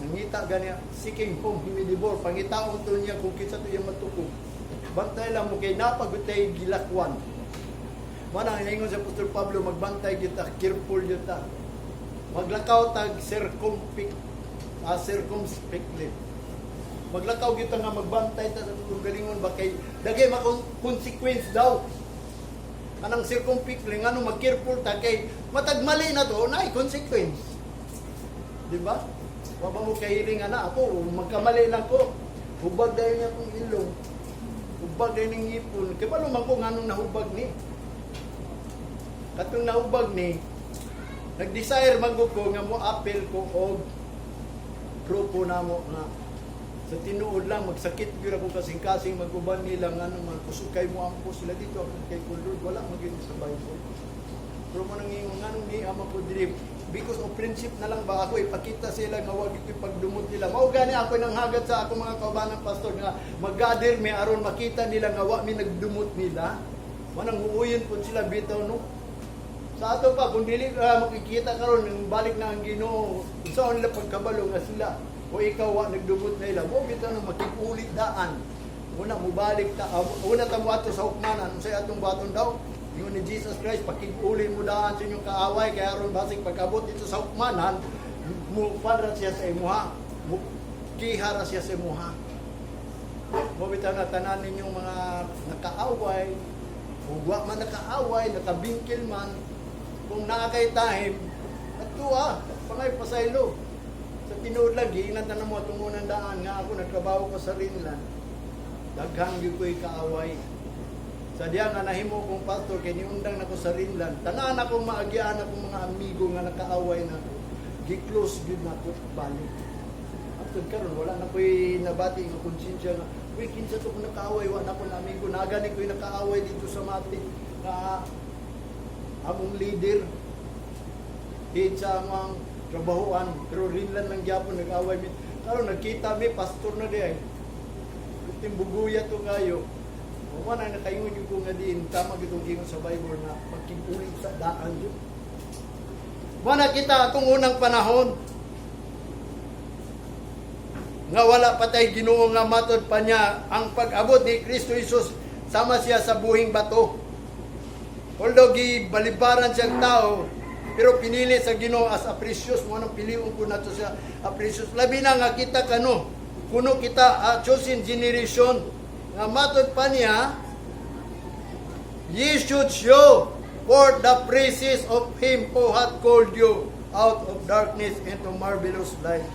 S1: Nangita gani, seeking whom he may devour, pangitaon to niya kung kinsa to iya matukog. Bantay lang mo kay napagutay gilakwan. Mana ang ingon sa Apostol Pablo, magbantay kita, careful kita. Maglakaw tag circumspectly. Maglakaw kita nga magbantay ta sa atong galingon ba kay dagay makong consequence daw. Anang circumspectly, ngano mag-careful ta kay matag mali na to, naay consequence. Di ba? Wa ba mo kahiling ana ako, magkamali lang ko. Hubag dayon niya akong ilong. Hubag dayon ning ngipon. Kay balo man ko nganong nahubag ni. Katong nahubag ni, nag-desire man ko nga mo appeal ko og grupo namo nga sa tinuod lang magsakit gyud ako kasing-kasing mag-uban nila, ngano man kusog kay mo ampo sila dito ako kay ko Lord, wala man gyud sa Bible. Pero mo nang ingon nganong ni ama ko diri, because of friendship na lang ba, ako ipakita sila nga wag ito pagdumot nila. Mao gani ako nang hagat sa ako mga kaubanan pastor nga mag-gather mi aron makita nila nga wa mi nagdumot nila. Manang huuyon pud sila bitaw, no? Sa ato pa, kung dili ka makikita karon nang balik na ang Ginoo, unsaon nila pagkabalo nga sila o ikaw wa nagdumot nila mo bitaw nang makikuli daan? Una mubalik ta, una ta mo ato sa hukmanan, unsay atong baton daw? Ingon ni Jesus Christ, pakiguli mo daan sa inyong kaaway kay aron basig pag-abot dito sa hukmanan, mo ra siya sa imuha, mo kiha ra siya sa imuha. Mo bitaw na tanan ninyong mga nakaaway, ug wa man nakaaway, nakabingkil man, kung naa kay time, atua, pangay pasaylo. Sa tinuod lang, giingnan na mo atong unang daan nga ako nagtrabaho ko sa Rinlan. Daghang gyud ko'y kaaway. Sa diya nga nahimo kong pastor kay niundang nako sa Rinlan. Tanan akong maagyaan akong mga amigo nga nakaaway nako. Gi-close gyud nako balik. After karon wala na ko'y nabati nga konsensya nga, uy, kinsa to kung nakaaway, wa na ko na amigo. Nagani ko'y nakaaway dito sa Mati na among leader hit sa among trabahoan, pero Rinlan lang gyapon nag-away mi. Karon nagkita mi, pastor na di ay buguya to kayo. Mo na nakaingon yung ko nga diin tama gyud ang giingon sa Bible nga pagkig-uli sa daan jud. Mo na kita atong unang panahon nga wala pa tay Ginoo nga matod pa niya ang pag-abot ni Kristo Jesus, sama siya sa buhing bato. Although gibalibaran siyang tao, pero pinili sa Ginoo as a precious. Mo nang piliun ko nato siya a precious. Labi na nga kita kano, kuno kita a chosen generation nga matod pa niya, "Ye should show forth the praises of Him who hath called you out of darkness into marvelous light."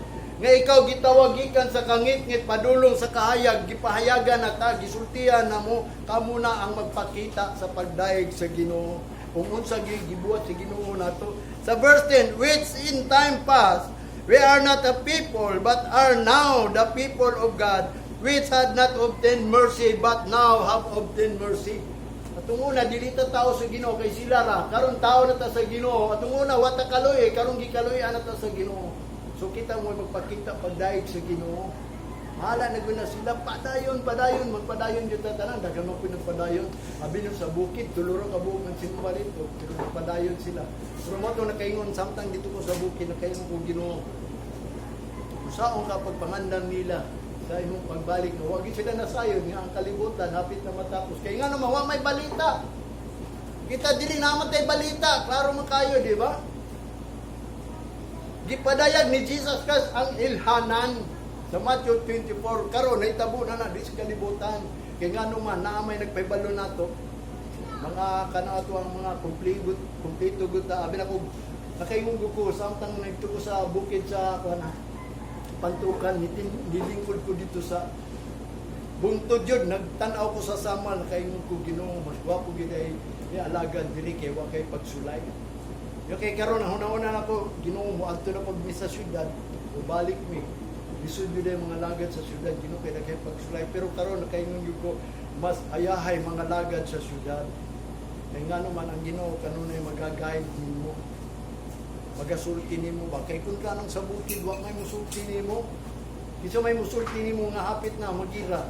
S1: Nga ikaw gitawag gikan sa kangitngit padulong sa kahayag, gipahayagan na ta, gisultihan na mo, kamo na ang magpakita sa pagdayeg sa Ginoo. Kung unsa gibuhat sa Ginoo nato. Sa verse 10, "Which in time past we are not a people, but are now the people of God, which had not obtained mercy, but now have obtained mercy." Atong una dili ta tao sa Ginoo kay sila ra. Karon tao na ta sa Ginoo. Atong una wa ta kaluoy, karon gikaluoy na ta sa Ginoo. So kita mo magpakita pagdayeg sa Ginoo. Bahala na gyud na sila, padayon, padayon, magpadayon gyud ta tanan, daghan man pud nagpadayon. Abi nung sa bukid, tulo ra ka buok ng simba dito, pero nagpadayon sila. Pero mo to nakaingon samtang dito ko sa bukid, nakaingon ko, "Ginoo, usaon ka pagpangandam nila sa imong pagbalik nga wag gyud sila nasayod nga ang kalibutan hapit na matapos?" Kay nga naman wa may balita. Kita dili naman tay balita, klaro man kayo, di ba? Gipadayag ni Jesus Christ ang ilhanan sa Matthew 24. Karon nahitabo na na di sa kalibutan. Kay nga naman naa may nagpahibalo nato. Mga kanato ang mga kumpleto kumpleto gud ta. Abi nako nakaingon ko samtang nagtuko sa bukid sa kuan Pantukan, nilingkod ko dito sa buntod yun, nagtanaw ko sa Samal, nakaingon ko, "Ginoo, mas gwapo gid ay alagad diri kay wa kay pagsulay." Yo kay karon huna-huna nako, "Ginoo, mo adto na pag mi sa syudad, o balik mi. Lisod yun ay mga lagad sa syudad, Ginoo, kay kay pagsulay." Pero karon nakaingon gyud ko, mas ayahay mga lagad sa syudad. Kay ngano man ang Ginoo kanunay magaguide nimo. Magasulti nimo ba kay kung kanang sa bukid wa may musulti nimo. Kinsa may musulti nimo nga hapit na magira?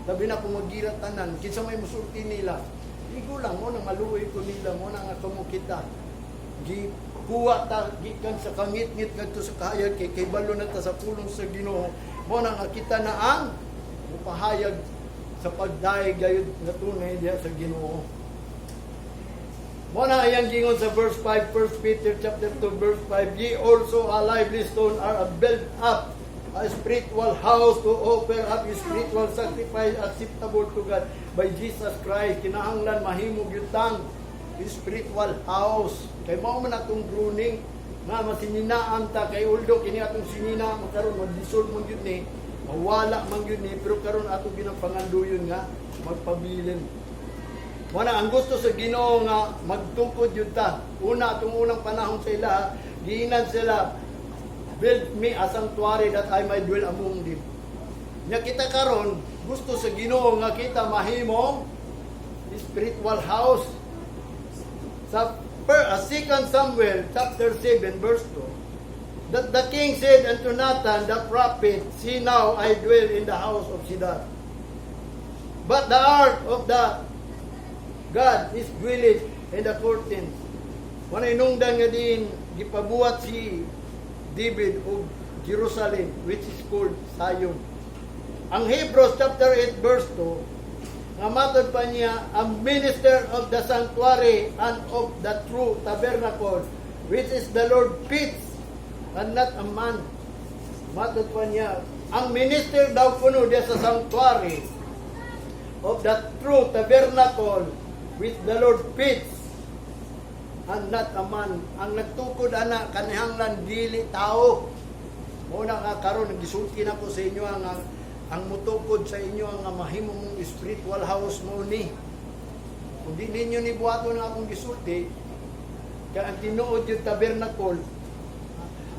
S1: Labi na kung magira tanan, kinsa may musulti nila? Igo lang mo nang maluoy ko nila mo nang ako mo kita. Gikuha ta gikan sa kangitngit ngadto sa kahayag kay balo na ta sa pulong sa Ginoo. Mo nang kita na ang mupahayag. sa pagdayeg gayud nga tunay diha sa Ginoo. Mo na iyang gingon sa verse 5, 1 Peter chapter 2 verse 5, "Ye also, a lively stone, are a built up a spiritual house to offer up a spiritual sacrifice acceptable to God by Jesus Christ." Kinahanglan mahimo gyud tang spiritual house. Kay mao man atong groaning nga masininaan ta, kay although kini atong sinina makaron mag-dissolve man gyud ni, mawala man gyud ni, pero karon ato ginapanganduyon nga magpabilin. Wala ang gusto sa Ginoo nga magtukod yun ta. Una, atong unang panahon sa ila, giinan sila, "Build me a sanctuary that I might dwell among them." Nya kita karon gusto sa Ginoo nga kita mahimong spiritual house. Sa 2 Samuel chapter 7 verse 2, that the king said unto Nathan the prophet, "See now, I dwell in the house of cedar, but the ark of the God is dwelling in the curtains." Wala inungdan nga din gipabuhat si David og Jerusalem, which is called Zion. Ang Hebrews chapter 8 verse 2 nga matod pa niya, ang minister of the sanctuary and of the true tabernacle, which is the Lord pitched and not a man. Matod pa niya, ang minister daw kuno diya sa sanctuary of the true tabernacle which the Lord pitched and not a man. Ang nagtukod ana kanihanglan dili tao. Mo na nga karon gisulti na ko sa inyo ang mutukod sa inyo ang mahimo mong spiritual house mo ni. Kung di ninyo ni buhaton ang akong gisulti, kay ang tinuod yung tabernacle,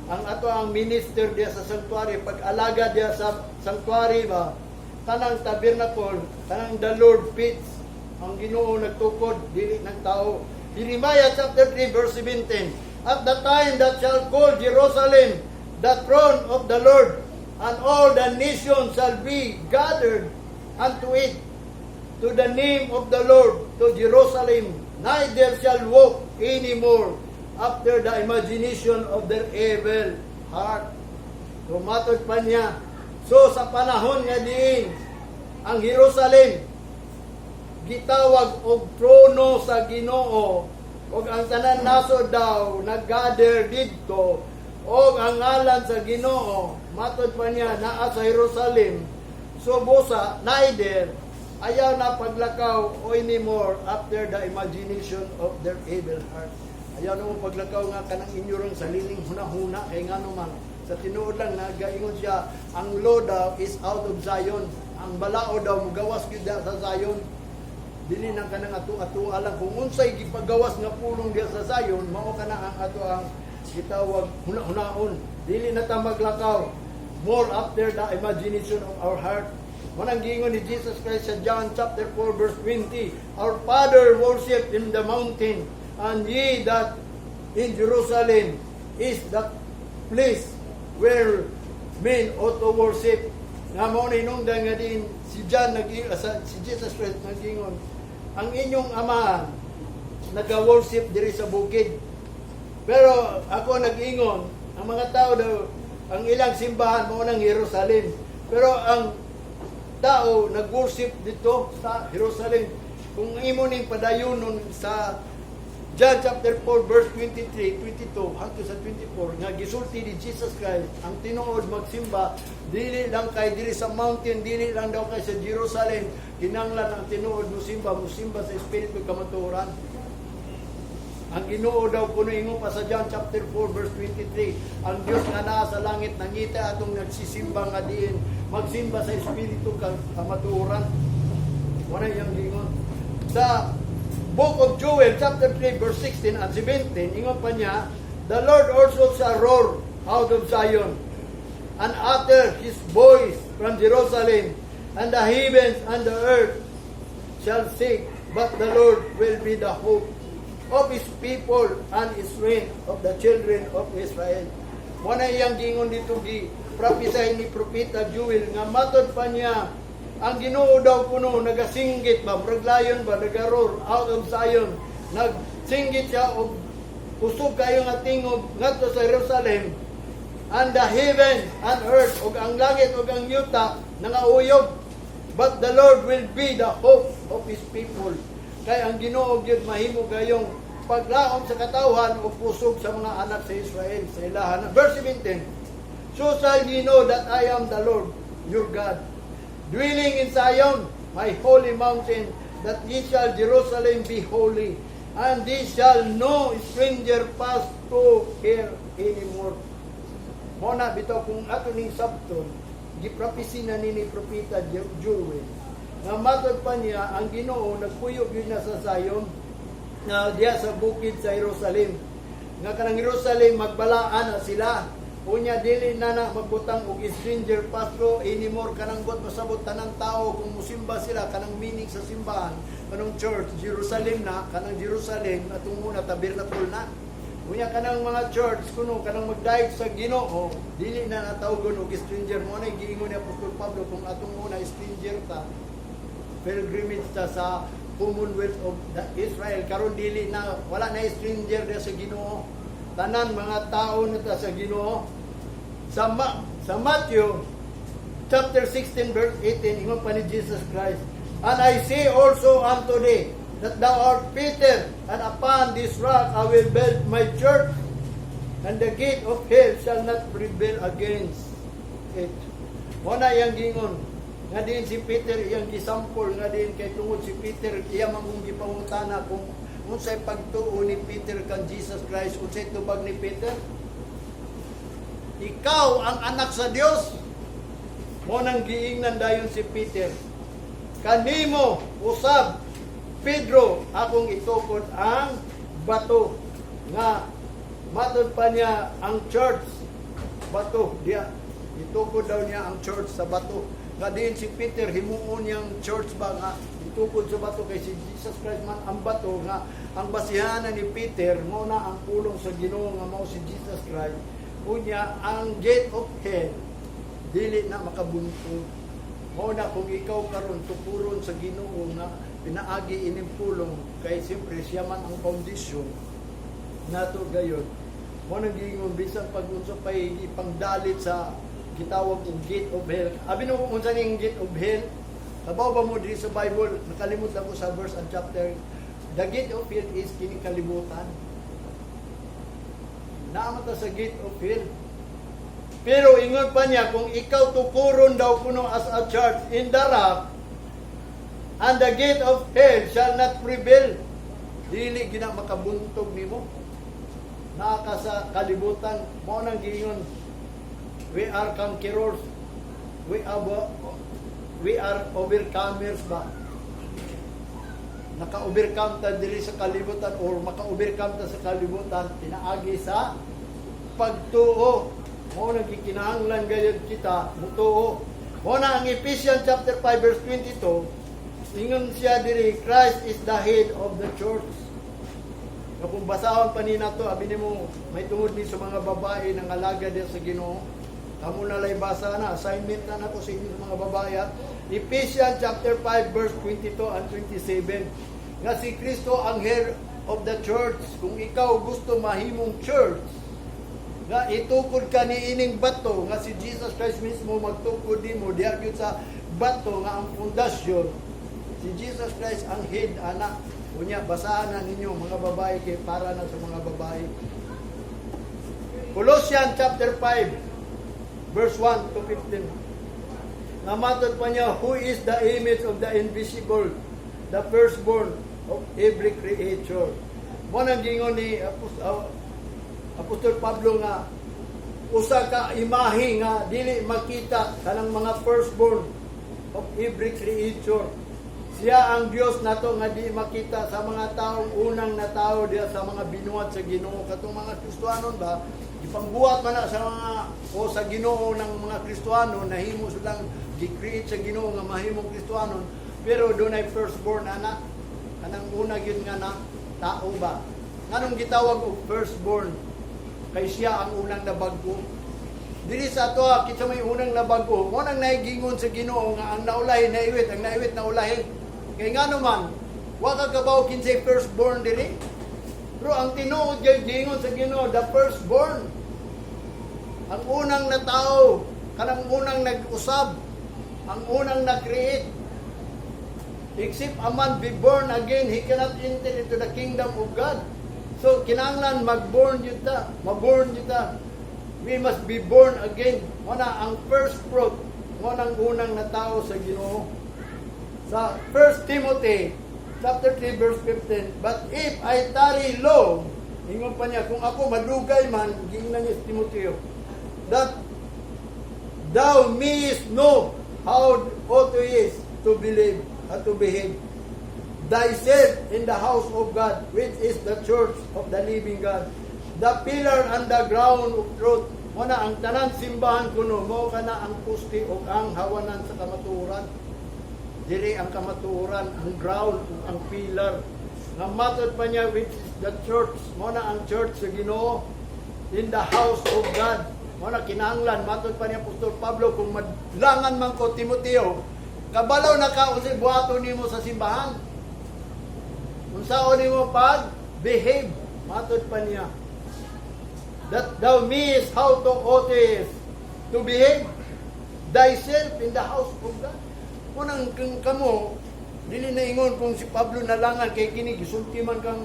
S1: ang ato ang minister diya sa sanctuary, pag-alaga diya sa sanctuary ba, kanang tabernacle, kanang the Lord pitched, ang Ginoo nagtukod, dili ng tao. Jeremiah chapter 3 verse 17, "At the time that shall call Jerusalem the throne of the Lord, and all the nations shall be gathered unto it, to the name of the Lord, to Jerusalem, neither shall walk any more after the imagination of their evil heart." So matod pa niya, so sa panahon nga diin, ang Jerusalem gitawag og trono sa Ginoo og ang tanan nasod daw naggather didto og ang ngalan sa Ginoo, matod pa niya, naa sa Jerusalem. So busa neither ayaw na paglakaw o anymore after the imagination of their evil heart. Ayaw na mo paglakaw nga kanang inyo sariling hunahuna, kay ngano man sa tinuod lang nagaingon siya, ang law daw is out of Zion. Ang balao daw mugawas gyud sa Zion, dili nang kanang ato-ato lang. Kung unsay gipagawas nga pulong diya sa Zion, mao kana ang ato ang gitawag huna-hunaon. Dili na ta maglakaw more after the imagination of our heart. Manang giingon ni Jesus Christ sa John chapter 4 verse 20, "Our Father worship in the mountain, and ye that in Jerusalem is the place where men ought to worship." Nga mao na hinungdan nga din si John nag si Jesus Christ nag-ingon, ang inyong amahan naga-worship diri sa bukid. Pero ako nag-ingon, ang mga tao daw, ang ilang simbahan mao nang Jerusalem. Pero ang tao nag-worship dito sa Jerusalem. Kung imo ning padayonon sa John chapter 4 verse 23, 22 hangtod sa 24 nga gisulti ni Jesus Christ, ang tinuod magsimba dili lang kay diri sa mountain, dili lang daw kay sa Jerusalem. Kinanglan ang tinuod musimba, musimba sa espiritu kamatuoran. Ang Ginoo daw kuno, ingon pa sa John chapter 4 verse 23, ang Dios nga naa sa langit nangita atong nagsisimba nga diin magsimba sa espiritu kamatuoran. Wala iyang giingon. Sa Book of Joel chapter 3 verse 16 and 17, ingon pa niya, "The Lord also shall roar out of Zion and utter his voice from Jerusalem, and the heavens and the earth shall shake, but the Lord will be the hope of his people and his strength of the children of Israel." Mo na iyang giingon dito, gi prophesy ni Propeta Joel nga matod pa niya, ang Ginoo daw kuno nagasinggit ba, murag lion ba, nagaroar out of Zion. Nagsinggit siya og kusog kayo nga tingog ngadto sa Jerusalem, and the heaven and earth, og ang langit og ang yuta nangauyog. But the Lord will be the hope of His people. Kay ang Ginoo gyud mahimo gayong paglaom sa katawhan o kusog sa mga anak sa Israel sa ilahan. Verse 17. "So shall ye know that I am the Lord your God, dwelling in Zion, my holy mountain, that ye shall Jerusalem be holy, and ye shall no stranger pass to her anymore." Mao na bitaw kung ato ning sabton, gipropesy na ni Propeta Joel. Nga matod pa niya, ang Ginoo nagpuyo gyud na sa Zion, na diya sa bukid sa Jerusalem. Nga kanang Jerusalem magbalaan na sila. Unya dili na na magbutang og stranger pass through anymore, kanang buot masabot tanang tao kung musimba sila, kanang meaning sa simbahan, kanang church Jerusalem na, kanang Jerusalem atong muna tabernacle na. Unya kanang mga church kuno kanang magdayeg sa Ginoo, dili na natawgon og stranger. Mao na giingon ni Apostol Pablo, kung atong una stranger ta, pilgrimage ta sa Commonwealth of the Israel. Karon dili na, wala na stranger diya sa Ginoo. Tanan mga tao na ta sa Ginoo. Sa Matthew chapter 16 verse 18, ingon pa ni Jesus Christ, "And I say also unto thee that thou art Peter, and upon this rock I will build my church, and the gate of hell shall not prevail against it." Mao na iyang gingon nga diin si Peter iyang gisampol, nga diin kay tungod si Peter iya man kung gipangutana kung unsay pagtuo ni Peter kan Jesus Christ. Unsay tubag ni Peter? "Ikaw ang anak sa Dios." Mao nang giingnan dayon si Peter, "Kanimo usab, Pedro, akong itukod ang bato," nga matod pa niya ang church bato diya. Itukod daw niya ang church sa bato, nga diin si Peter himuon niyang church ba nga itukod sa bato, kay si Jesus Christ man ang bato, nga ang basihanan ni Peter mao na ang pulong sa Ginoo nga mao si Jesus Christ. Unya ang gate of hell dili na makabuntog. Mao na kung ikaw karon tukuron sa Ginoo nga pinaagi ining pulong, kay siyempre siya man ang foundation nato gayon. Mao nang giingon, bisan pag unsa pay ipangdalit sa gitawag og gate of hell. Abi no kung unsa ning gate of hell? Kabaw ba mo diri sa Bible? Nakalimot ako sa verse and chapter. The gate of hell is kining kalibutan. Naa man ta sa gate of hell. Pero ingon pa niya, kung ikaw tukuron daw kuno as a church in the rock, and the gate of hell shall not prevail. Dili gina makabuntog nimo. Naa ka sa kalibutan, mao nang giingon, we are conquerors. We are overcomers ba? Naka-overcome ta diri sa kalibutan or maka-overcome ta sa kalibutan pinaagi sa pagtuo. Mao nang gikinahanglan gayud kita mutuo. Mao na ang Ephesians chapter 5 verse 22, ingon siya diri, "Christ is the head of the church." Nga kung basahon pa ni nato, abi nimo may tungod ni sa mga babae nang alaga diya sa Ginoo. Kamo na lay basa na, assignment na nako sa inyo mga babae, ha. Ephesians chapter 5 verse 22 and 27. Nga si Kristo ang head of the church. Kung ikaw gusto mahimong church, nga itukod ka ni ining bato, nga si Jesus Christ mismo magtukod nimo diha gyud sa bato nga ang pundasyon si Jesus Christ ang head ana. Unya basahan na ninyo, mga babae, kay para na sa mga babae. Colossians chapter 5 verse 1 to 15. Nga matod pa niya, "Who is the image of the invisible, the firstborn of every creature." Mao nang gingon ni Apostol Pablo nga usa ka imahe nga dili makita, kanang mga firstborn of every creature. Siya ang Dios nato nga di makita sa mga taong unang natao diya sa mga binuhat sa Ginoo. Katong mga Kristohanon ba, gipangbuhat man na sa mga o sa Ginoo ng mga Kristohano, nahimo silang gi-create sa Ginoo nga mahimong Kristohanon, pero dunay firstborn ana, kanang una gyud nga na tao ba. Nganong gitawag og firstborn? Kay siya ang unang nabag-o. Dili sa ato, kinsa may unang nabag-o, mao nang nahigingon sa Ginoo nga ang naulahi naiwit, ang naiwit naulahi. Kay ngano man, wa ka kabaw kinsay firstborn diri. Pero ang tinuod kay gingon sa Ginoo, the firstborn. Ang unang natao, kanang unang nag-usab, ang unang na-create. Except a man be born again, he cannot enter into the kingdom of God. So, kinahanglan mag-born gyud ta, maborn gyud ta. We must be born again. Mao na ang first fruit, mao nang unang natao sa Ginoo. Sa 1 Timothy chapter 3 verse 15, "But if I tarry long," ingon pa niya, kung ako madugay man, giingnan niya si Timoteo, "that thou mayest know how ought is to believe, how to behave thyself in the house of God, which is the church of the living God, the pillar and the ground of truth." Mao na ang tanan simbahan kuno, mao kana ang poste o ang hawanan sa kamatuoran. Diri ang kamatuoran, ang ground ug ang pillar. Nga matod pa niya, which is the church, mao na ang church sa Ginoo, in the house of God. Mao na kinahanglan matod pa ni Apostol Pablo, kung madlangan man ko, Timoteo, kabalo na ka unsay buhaton nimo sa simbahan. Unsaon nimo pag behave, matod pa niya. "That thou mayest how to ought is to behave thyself in the house of God." Kung ang kung kamo, dili na ingon kung si Pablo nalangan kay kini gisulti man kang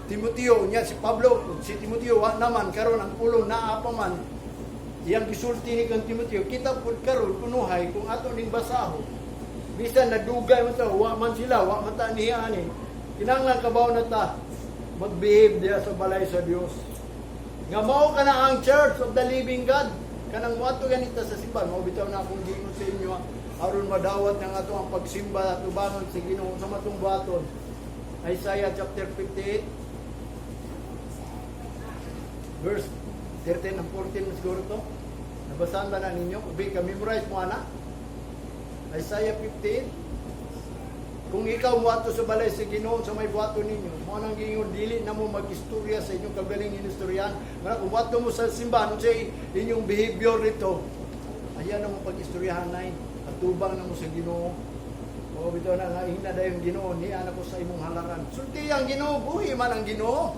S1: Timoteo nya si Pablo, si Timoteo wa naman karon, ang pulong naa pa man, iyang gisulti ni kang Timoteo. Kita pud karon kunuhay kung ato ning basahon, bisan nadugay man ta, wa man sila, wa man ta niya ani, kinahanglan kabaw na ta magbehave diha sa balay sa Dios nga mao kana ang church of the living God. Kanang moadto ganita sa simbahan, mao bitaw na akong giingon sa inyo aron madawat ng ato ang pagsimba at tubangon sa Ginoo sa matong buhaton. Isaiah chapter 58 verse 13 and 14 na siguro to. Nabasaan ba na ninyo? Ubi ka, memorize mo ana. Isaiah 58. Kung ikaw moadto sa balay sa Ginoo sa may buhaton ninyo, mao nang giingon, dili na mo mag-istorya sa inyong kagaling inistoryahan. Mara kung moadto mo sa simbahan, unsay inyong behavior dito, ayan na mo pag-istoryahan nay. Atubang na mo sa Ginoo. O bitaw na nga ingna dayon Ginoo, niya na ko sa imong halaran. Sulti ang Ginoo, buhi man ang Ginoo.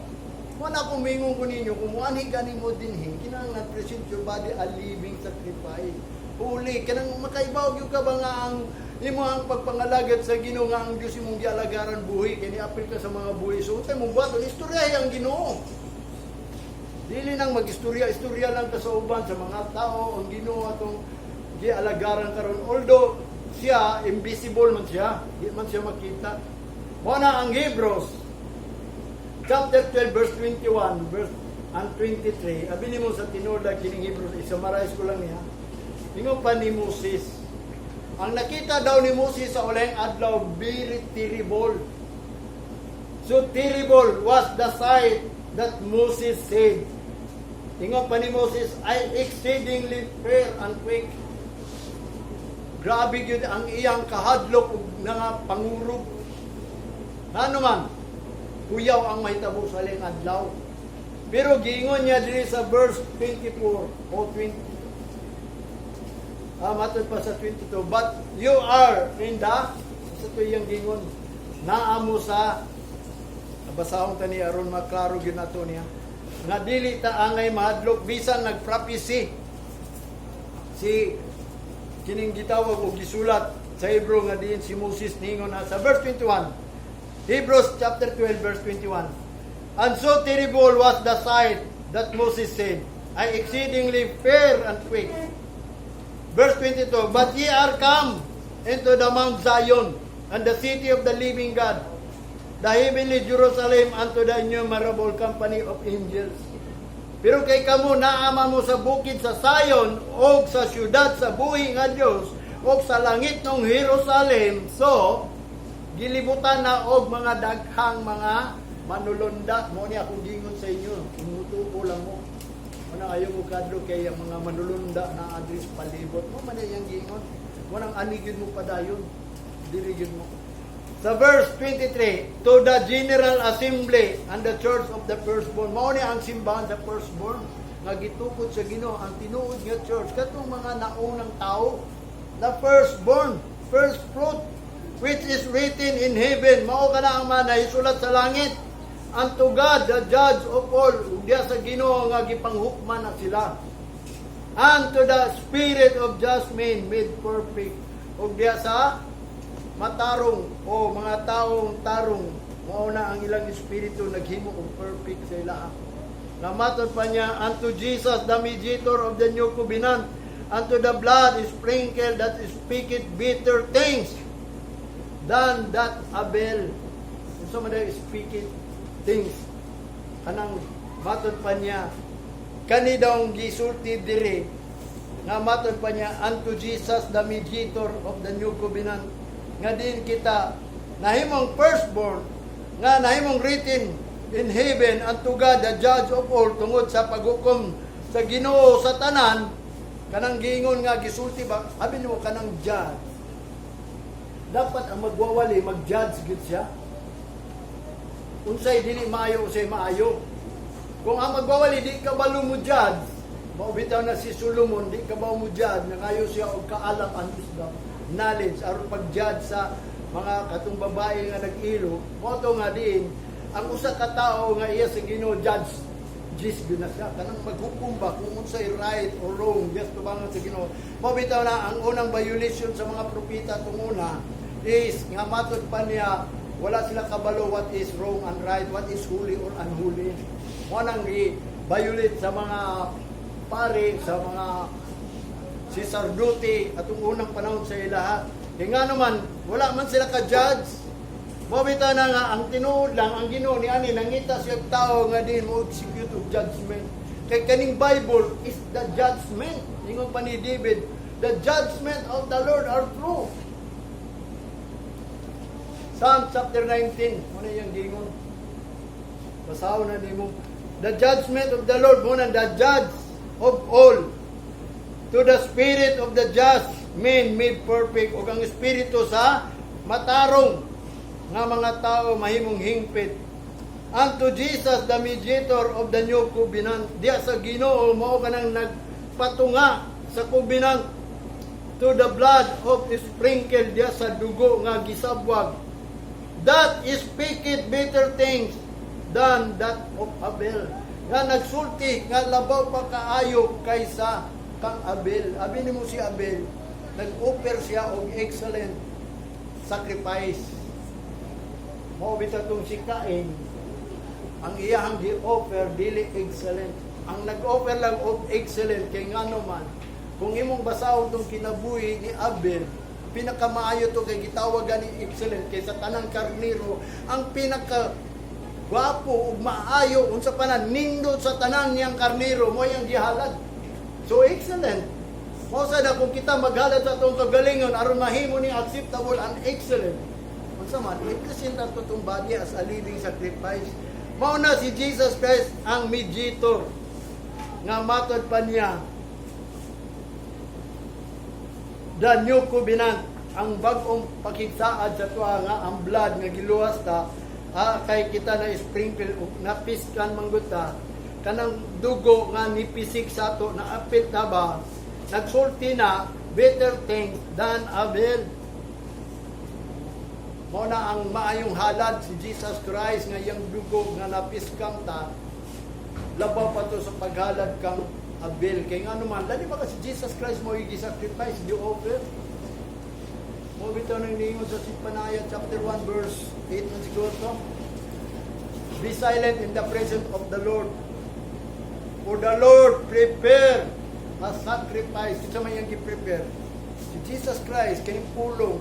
S1: Mo na kung mingon ko ninyo, kung muanhi gani mo dinhi, kinahanglan present your body a living sacrifice. Huli, kanang makaibaw gyud ka ba nga ang imo ang pagpangalagad sa Ginoo, nga ang Dios imong gialagaran buhi, kay niapil ka sa mga buhi. So unsay mong buhaton, istorya ang Ginoo. Dili nang magistorya, istorya lang ka sa uban sa mga tao, ang Ginoo atong gialagaran karon. Although siya invisible man siya, di man siya makita. Mao na ang Hebrews chapter 12 verse 21 verse and 23. Abi nimo sa tinuod kining Hebrews, i-summarize ko lang niya. Ingon pa ni Moses. Ang nakita daw ni Moses sa ulahing adlaw, very terrible. "So terrible was the sight that Moses said." Ingon pa ni Moses, "I exceedingly fear and quake." Grabe gyud ang iyang kahadlok ug nga pangurog. Ano man, kuyaw ang mahitabo sa ulahing adlaw. Pero giingon niya diri sa verse 24 o 20, matod pa sa 22, "But you are in the," sa ito iyang gingon, naa mo sa, basahon ta ni aron maklaro gyud nato niya. Nga dili ta angay mahadlok bisan nagprophecy si kining gitawag og gisulat sa Hebrew nga diin si Moses ningon na sa verse 21. Hebrews chapter 12 verse 21. "And so terrible was the sight that Moses said, 'I exceedingly fear and quake.'" Verse 22, "But ye are come into the Mount Zion and the city of the living God, the heavenly Jerusalem, unto the innumerable company of angels." Pero kay kamo naa man mo sa bukid sa Zion og sa syudad sa buhi nga Dios og sa langitnong Jerusalem, so gilibutan na og mga daghang mga manulunda. Mo ni akong gingon sa inyo, mutuo lang mo. Ano ayaw mo kadlo kay ang mga manulunda na address palibot mo man iyang gingon. Mo nang ani gyud mo padayon. Dili gyud mo. Sa verse 23, "To the general assembly and the church of the firstborn." Mao ni ang simbahan sa firstborn nga gitukod sa Ginoo, ang tinuod nga church katong mga naunang tao, the firstborn, first fruit, which is written in heaven. Mao kana ang mga nahisulat sa langit. "Unto God, the judge of all," ug diya sa Ginoo nga gipanghukman na sila. "And to the spirit of just men made perfect." Ug diya sa matarong o mga taong tarong, mao na ang ilang espiritu naghimo og perfect sa ilaha. Nga matod pa niya, unto Jesus, the mediator of the new covenant, unto the blood sprinkled that speaketh better things than that Abel. Unsa man dahil speaketh things? Kanang matod pa niya, kani daw ang gisulti diri, nga matod pa niya, unto Jesus, the mediator of the new covenant, nga din kita nahimong firstborn, nga nahimong written in heaven, unto God the judge of all, tungod sa paghukom sa Ginoo sa tanan. Kanang giingon nga gisulti ba, abi nimo kanang judge, dapat ang magwawali mag-judge gid siya unsay dili maayo, unsay maayo. Kung ang magwawali di kabalo mo judge, mao bitaw na si Solomon di kabalo mo judge, nangayo siya og kaalam and wisdom, knowledge aron pag-judge sa mga katong babae nga nag-ilo. Mao to nga diin ang usa ka tawo nga iya sa Ginoo, judge judge gyud na siya, kanang maghukom ba kung unsay right or wrong just tubangan sa Ginoo. Mao bitaw na ang unang violation sa mga propeta tong una is nga matod pa niya, wala sila kabalo what is wrong and right, what is holy or unholy. Mo nang gi-violate sa mga pare, sa mga sacerdote atong unang panahon sa ilaha. Kaya nga naman, wala man sila ka-judge. Mao bitaw na nga ang tinuod lang ang Ginoo ni ani nangita siya og tao nga din mo execute og judgment. Kay kaning Bible is the judgment. Ingon pa ni David, "The judgment of the Lord are true." Psalm chapter 19, mao na iyang giingon. Basahon na nimo. The judgment of the Lord, mao na the judge of all. To the spirit of the just men made perfect, ug ang espiritu sa matarong nga mga tao mahimong hingpit. Unto Jesus, the mediator of the new covenant, diya sa Ginoo, mao kanang nagpatunga sa covenant, to the blood of sprinkle, diya sa dugo nga gisabwag, that speaketh better things than that of Abel, nga nagsulti nga labaw pa kaayo kaysa kang Abel. Abi nimo si Abel, nag-offer siya og excellent sacrifice. Mao bitaw tong si Cain, ang iyahang gi-offer dili excellent. Ang nag-offer lang og excellent, kay ngano man, kung imong basahon tong kinabuhi ni Abel, pinakamaayo to kay gitawag gani excellent kay sa tanang karnero ang pinaka gwapo ug maayo, unsa pa na nindot sa tanan niyang karnero, mo yang gihalad. So excellent. Mao sa na kung kita maghalad sa atong kagalingon aron mahimo ni acceptable and excellent, unsa man, i-present ato tong body as a living sacrifice. Mao na si Jesus Christ ang mediator, nga matod pa niya, the new covenant, ang bag-ong pakigsaad sa tuwa, nga ang blood nga giluwas ta, kay kita na sprinkle ug napiskan manggod ta, kanang dugo nga nipisik sa ato, na apil ta ba, nagsulti na better things than Abel. Mao na ang maayong halad si Jesus Christ, nga iyang dugo nga napiskang ta, labaw pa to sa paghalad kang Abel. Kay nga naman, dali ba kasi Jesus Christ mo gi-sacrifice, gi-offer. Mo bitaw nang niingon sa Zephaniah chapter 1 verse 8 man siguro to. "Be silent in the presence of the Lord. For the Lord prepare a sacrifice." Kinsa man iyang gi-prepare? Si Jesus Christ, kay pulong.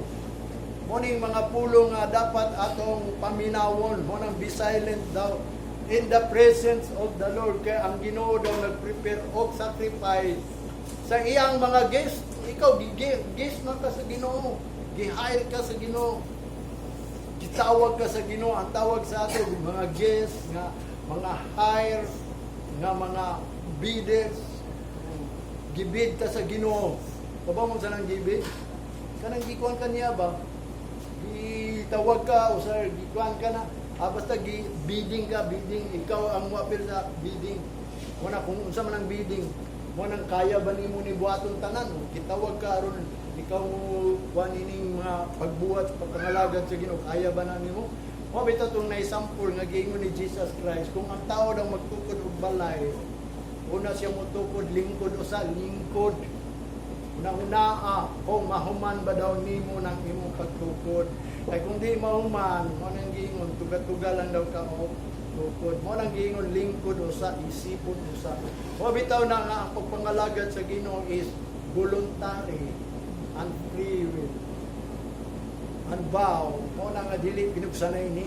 S1: Mo ning mga pulong nga dapat atong paminawon. Mo nang be silent daw in the presence of the Lord. Kay ang Ginoo daw nag-prepare og sacrifice sa iyang mga guest. Ikaw, guest man ka sa Ginoo. Gi-hire ka sa Ginoo. Gitawag ka sa Ginoo. Ang tawag sa ato, mga guest, nga mga hire, nga mga bidders. Gibid ka sa Ginoo. Kabalo mo sa nang gibid? Kanang gikuan ka niya ba? Gitawag ka o sa gikuan ka na. Basta gi bidding ka, bidding. Ikaw ang moapil sa bidding. Muna kung unsa man ang bidding, mo nang kaya ba nimo ni buhaton tanan? Gitawag ka aron ikaw mo kuan ining mga pagbuhat sa pagpangalagad sa Ginoo, kaya ba na nimo? Mo bitaw tong na-sample nga giingon ni Jesus Christ, kung ang tao daw magtukod og balay, una siya motukod lingkod, usa lingkod. Una-unaa kung mahuman ba daw nimo ng imong pagtukod. Kay kung di mahuman, mao nang giingon, tuga-tuga lang daw ka og tukod. Mao nang giingon, lingkod usa, isipon usa. Mao bitaw na nga ang pagpangalagad sa Ginoo is voluntary and free will. Ang vow, mao na nga dili pinugsanay ni.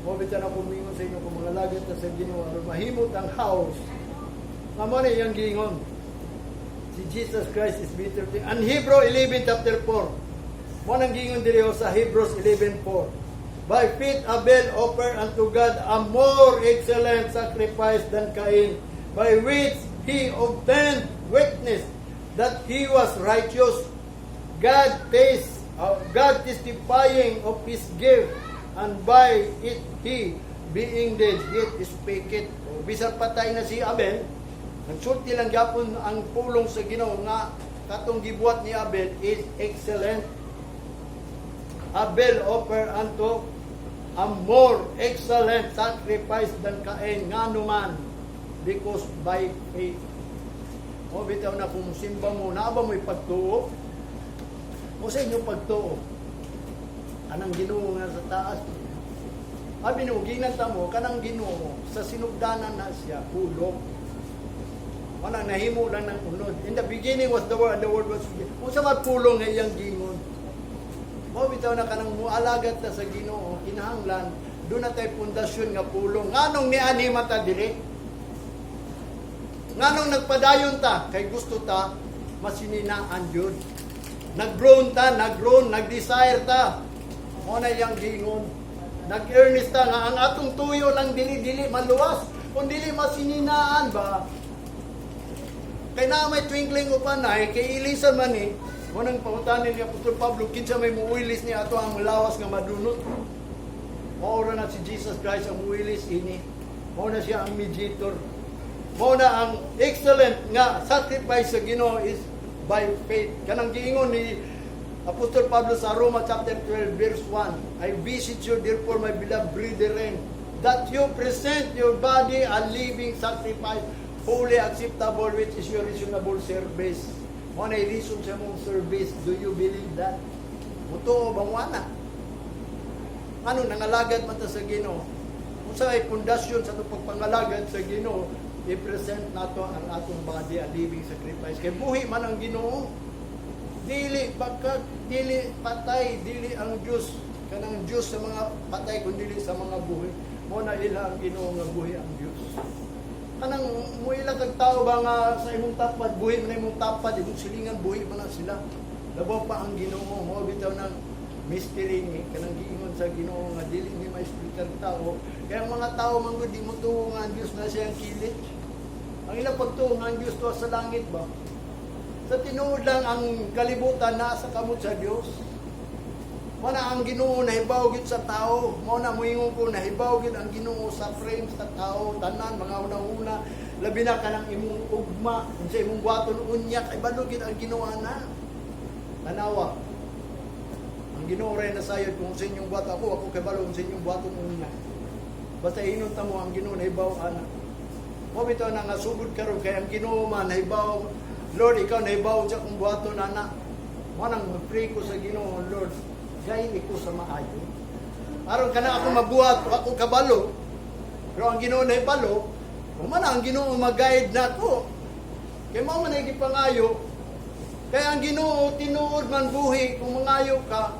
S1: Mao bitaw na kumingon sa inyo kung mangalagad ta sa Ginoo aron mahimot ang house. Nga mao na iyang giingon. Si Jesus Christ is better. Ang Hebrew 11 chapter 4. Mao nang giingon diri sa Hebrews 11:4. "By faith Abel offered unto God a more excellent sacrifice than Cain, by which he obtained witness that he was righteous. God testifying of his gift, and by it he, being dead, yet speaketh." O, bisan patay na si Abel, nagsulti lang gyapon ang pulong sa Ginoo nga katong gibuhat ni Abel is excellent. Abel offer unto a more excellent sacrifice than Cain. Ngano man? Because by faith. O bitaw na kung simba mo, naa ba mo ipagtuo? O sa inyo pagtuo? Kanang Ginoo nga sa taas. Abi no, ginan ta mo, kanang Ginoo, sa sinugdanan na siya, pulong. Wala nahimo lang ng unod. "In the beginning was the Word, and the Word was." Kung sa pulong nga iyang gingon. Mao bitaw na kanang mualagad ta sa Ginoo, kinahanglan doon na tay pundasyon nga pulong. Nganong nianhi man ta diri? Nganong nagpadayon ta? Kay gusto ta masininaan jud. Nag-groan ta, nag-groan, nag-desire ta. Mao na iyang giingon. Nag-earnest ta nga ang atong tuyo lang dili-dili maluwas. Kung dili masininaan ba, kay na may twinkling upanay, kay ilisan man ni, mao nang pangutanin ni Apostol Pablo, kinsa may muwilis ni ato ang lawas nga madunot? Mao na si Jesus Christ ang muwilis ini. Mao na siya ang mediator. Mao na ang excellent nga sacrifice sa Ginoo is by faith. Kanang giingon ni Apostol Pablo sa Roma chapter 12 verse 1, "I beseech you therefore, my beloved brethren, that you present your body a living sacrifice, holy acceptable, which is your reasonable service." Mao na reason sa mong service. Do you believe that? Mutuo ba mo ana? Ano, nangalagad man ta sa Ginoo? Kung sa ay pundasyon sa atong pagpangalagad sa Ginoo, i-present nato ang atong body a living sacrifice. Kay buhi man ang Ginoo. Dili baka dili patay, dili ang Dios kanang Dios sa mga patay kun dili sa mga buhi. Mao na ila ang Ginoo nga buhi ang Dios. Kanang muila kag tao ba nga sa imong tapad buhi man imong tapad, imong silingan buhi man na sila. Labaw pa ang Ginoo. Mao bitaw ng mystery ni kanang giingon sa Ginoo nga dili ni ma-explicar tao. Kaya ang mga tao man gud di mo tuo nga ang Dios na siyang kilid. Ang ilang pagtuo nga ang Dios tuwa sa langit ba? Sa tinuod lang ang kalibutan nasa kamot sa Dios. Mao na ang Ginoo nahibaw gyud sa tao. Mao na moingon ko nahibaw gyud ang Ginoo sa frame sa tao, tanan mga una-una, labi na kanang imong ugma, unsa imong buhaton unya, kay balo gyud ang Ginoo ana. Tanawa. Ang Ginoo ray nasayod kung sa inyong buhat ako, ako kay balo kung sa inyong buhaton unya. Basta inon ta mo ang Ginoo nahibaw ana. Mao bitaw na nga sugod karon kay ang Ginoo man nahibaw. Lord, ikaw nahibaw sa akong buhaton ana. Mao nang mag-pray ko sa Ginoo, "Lord, guide ko sa maayo." Aron kana ako mabuhat, ako kabalo. Pero ang Ginoo nahibalo, human ang Ginoo mag-guide na ako. Kay mao man ay gipangayo. Kaya ang Ginoo tinuod man buhi kung mangayo ka.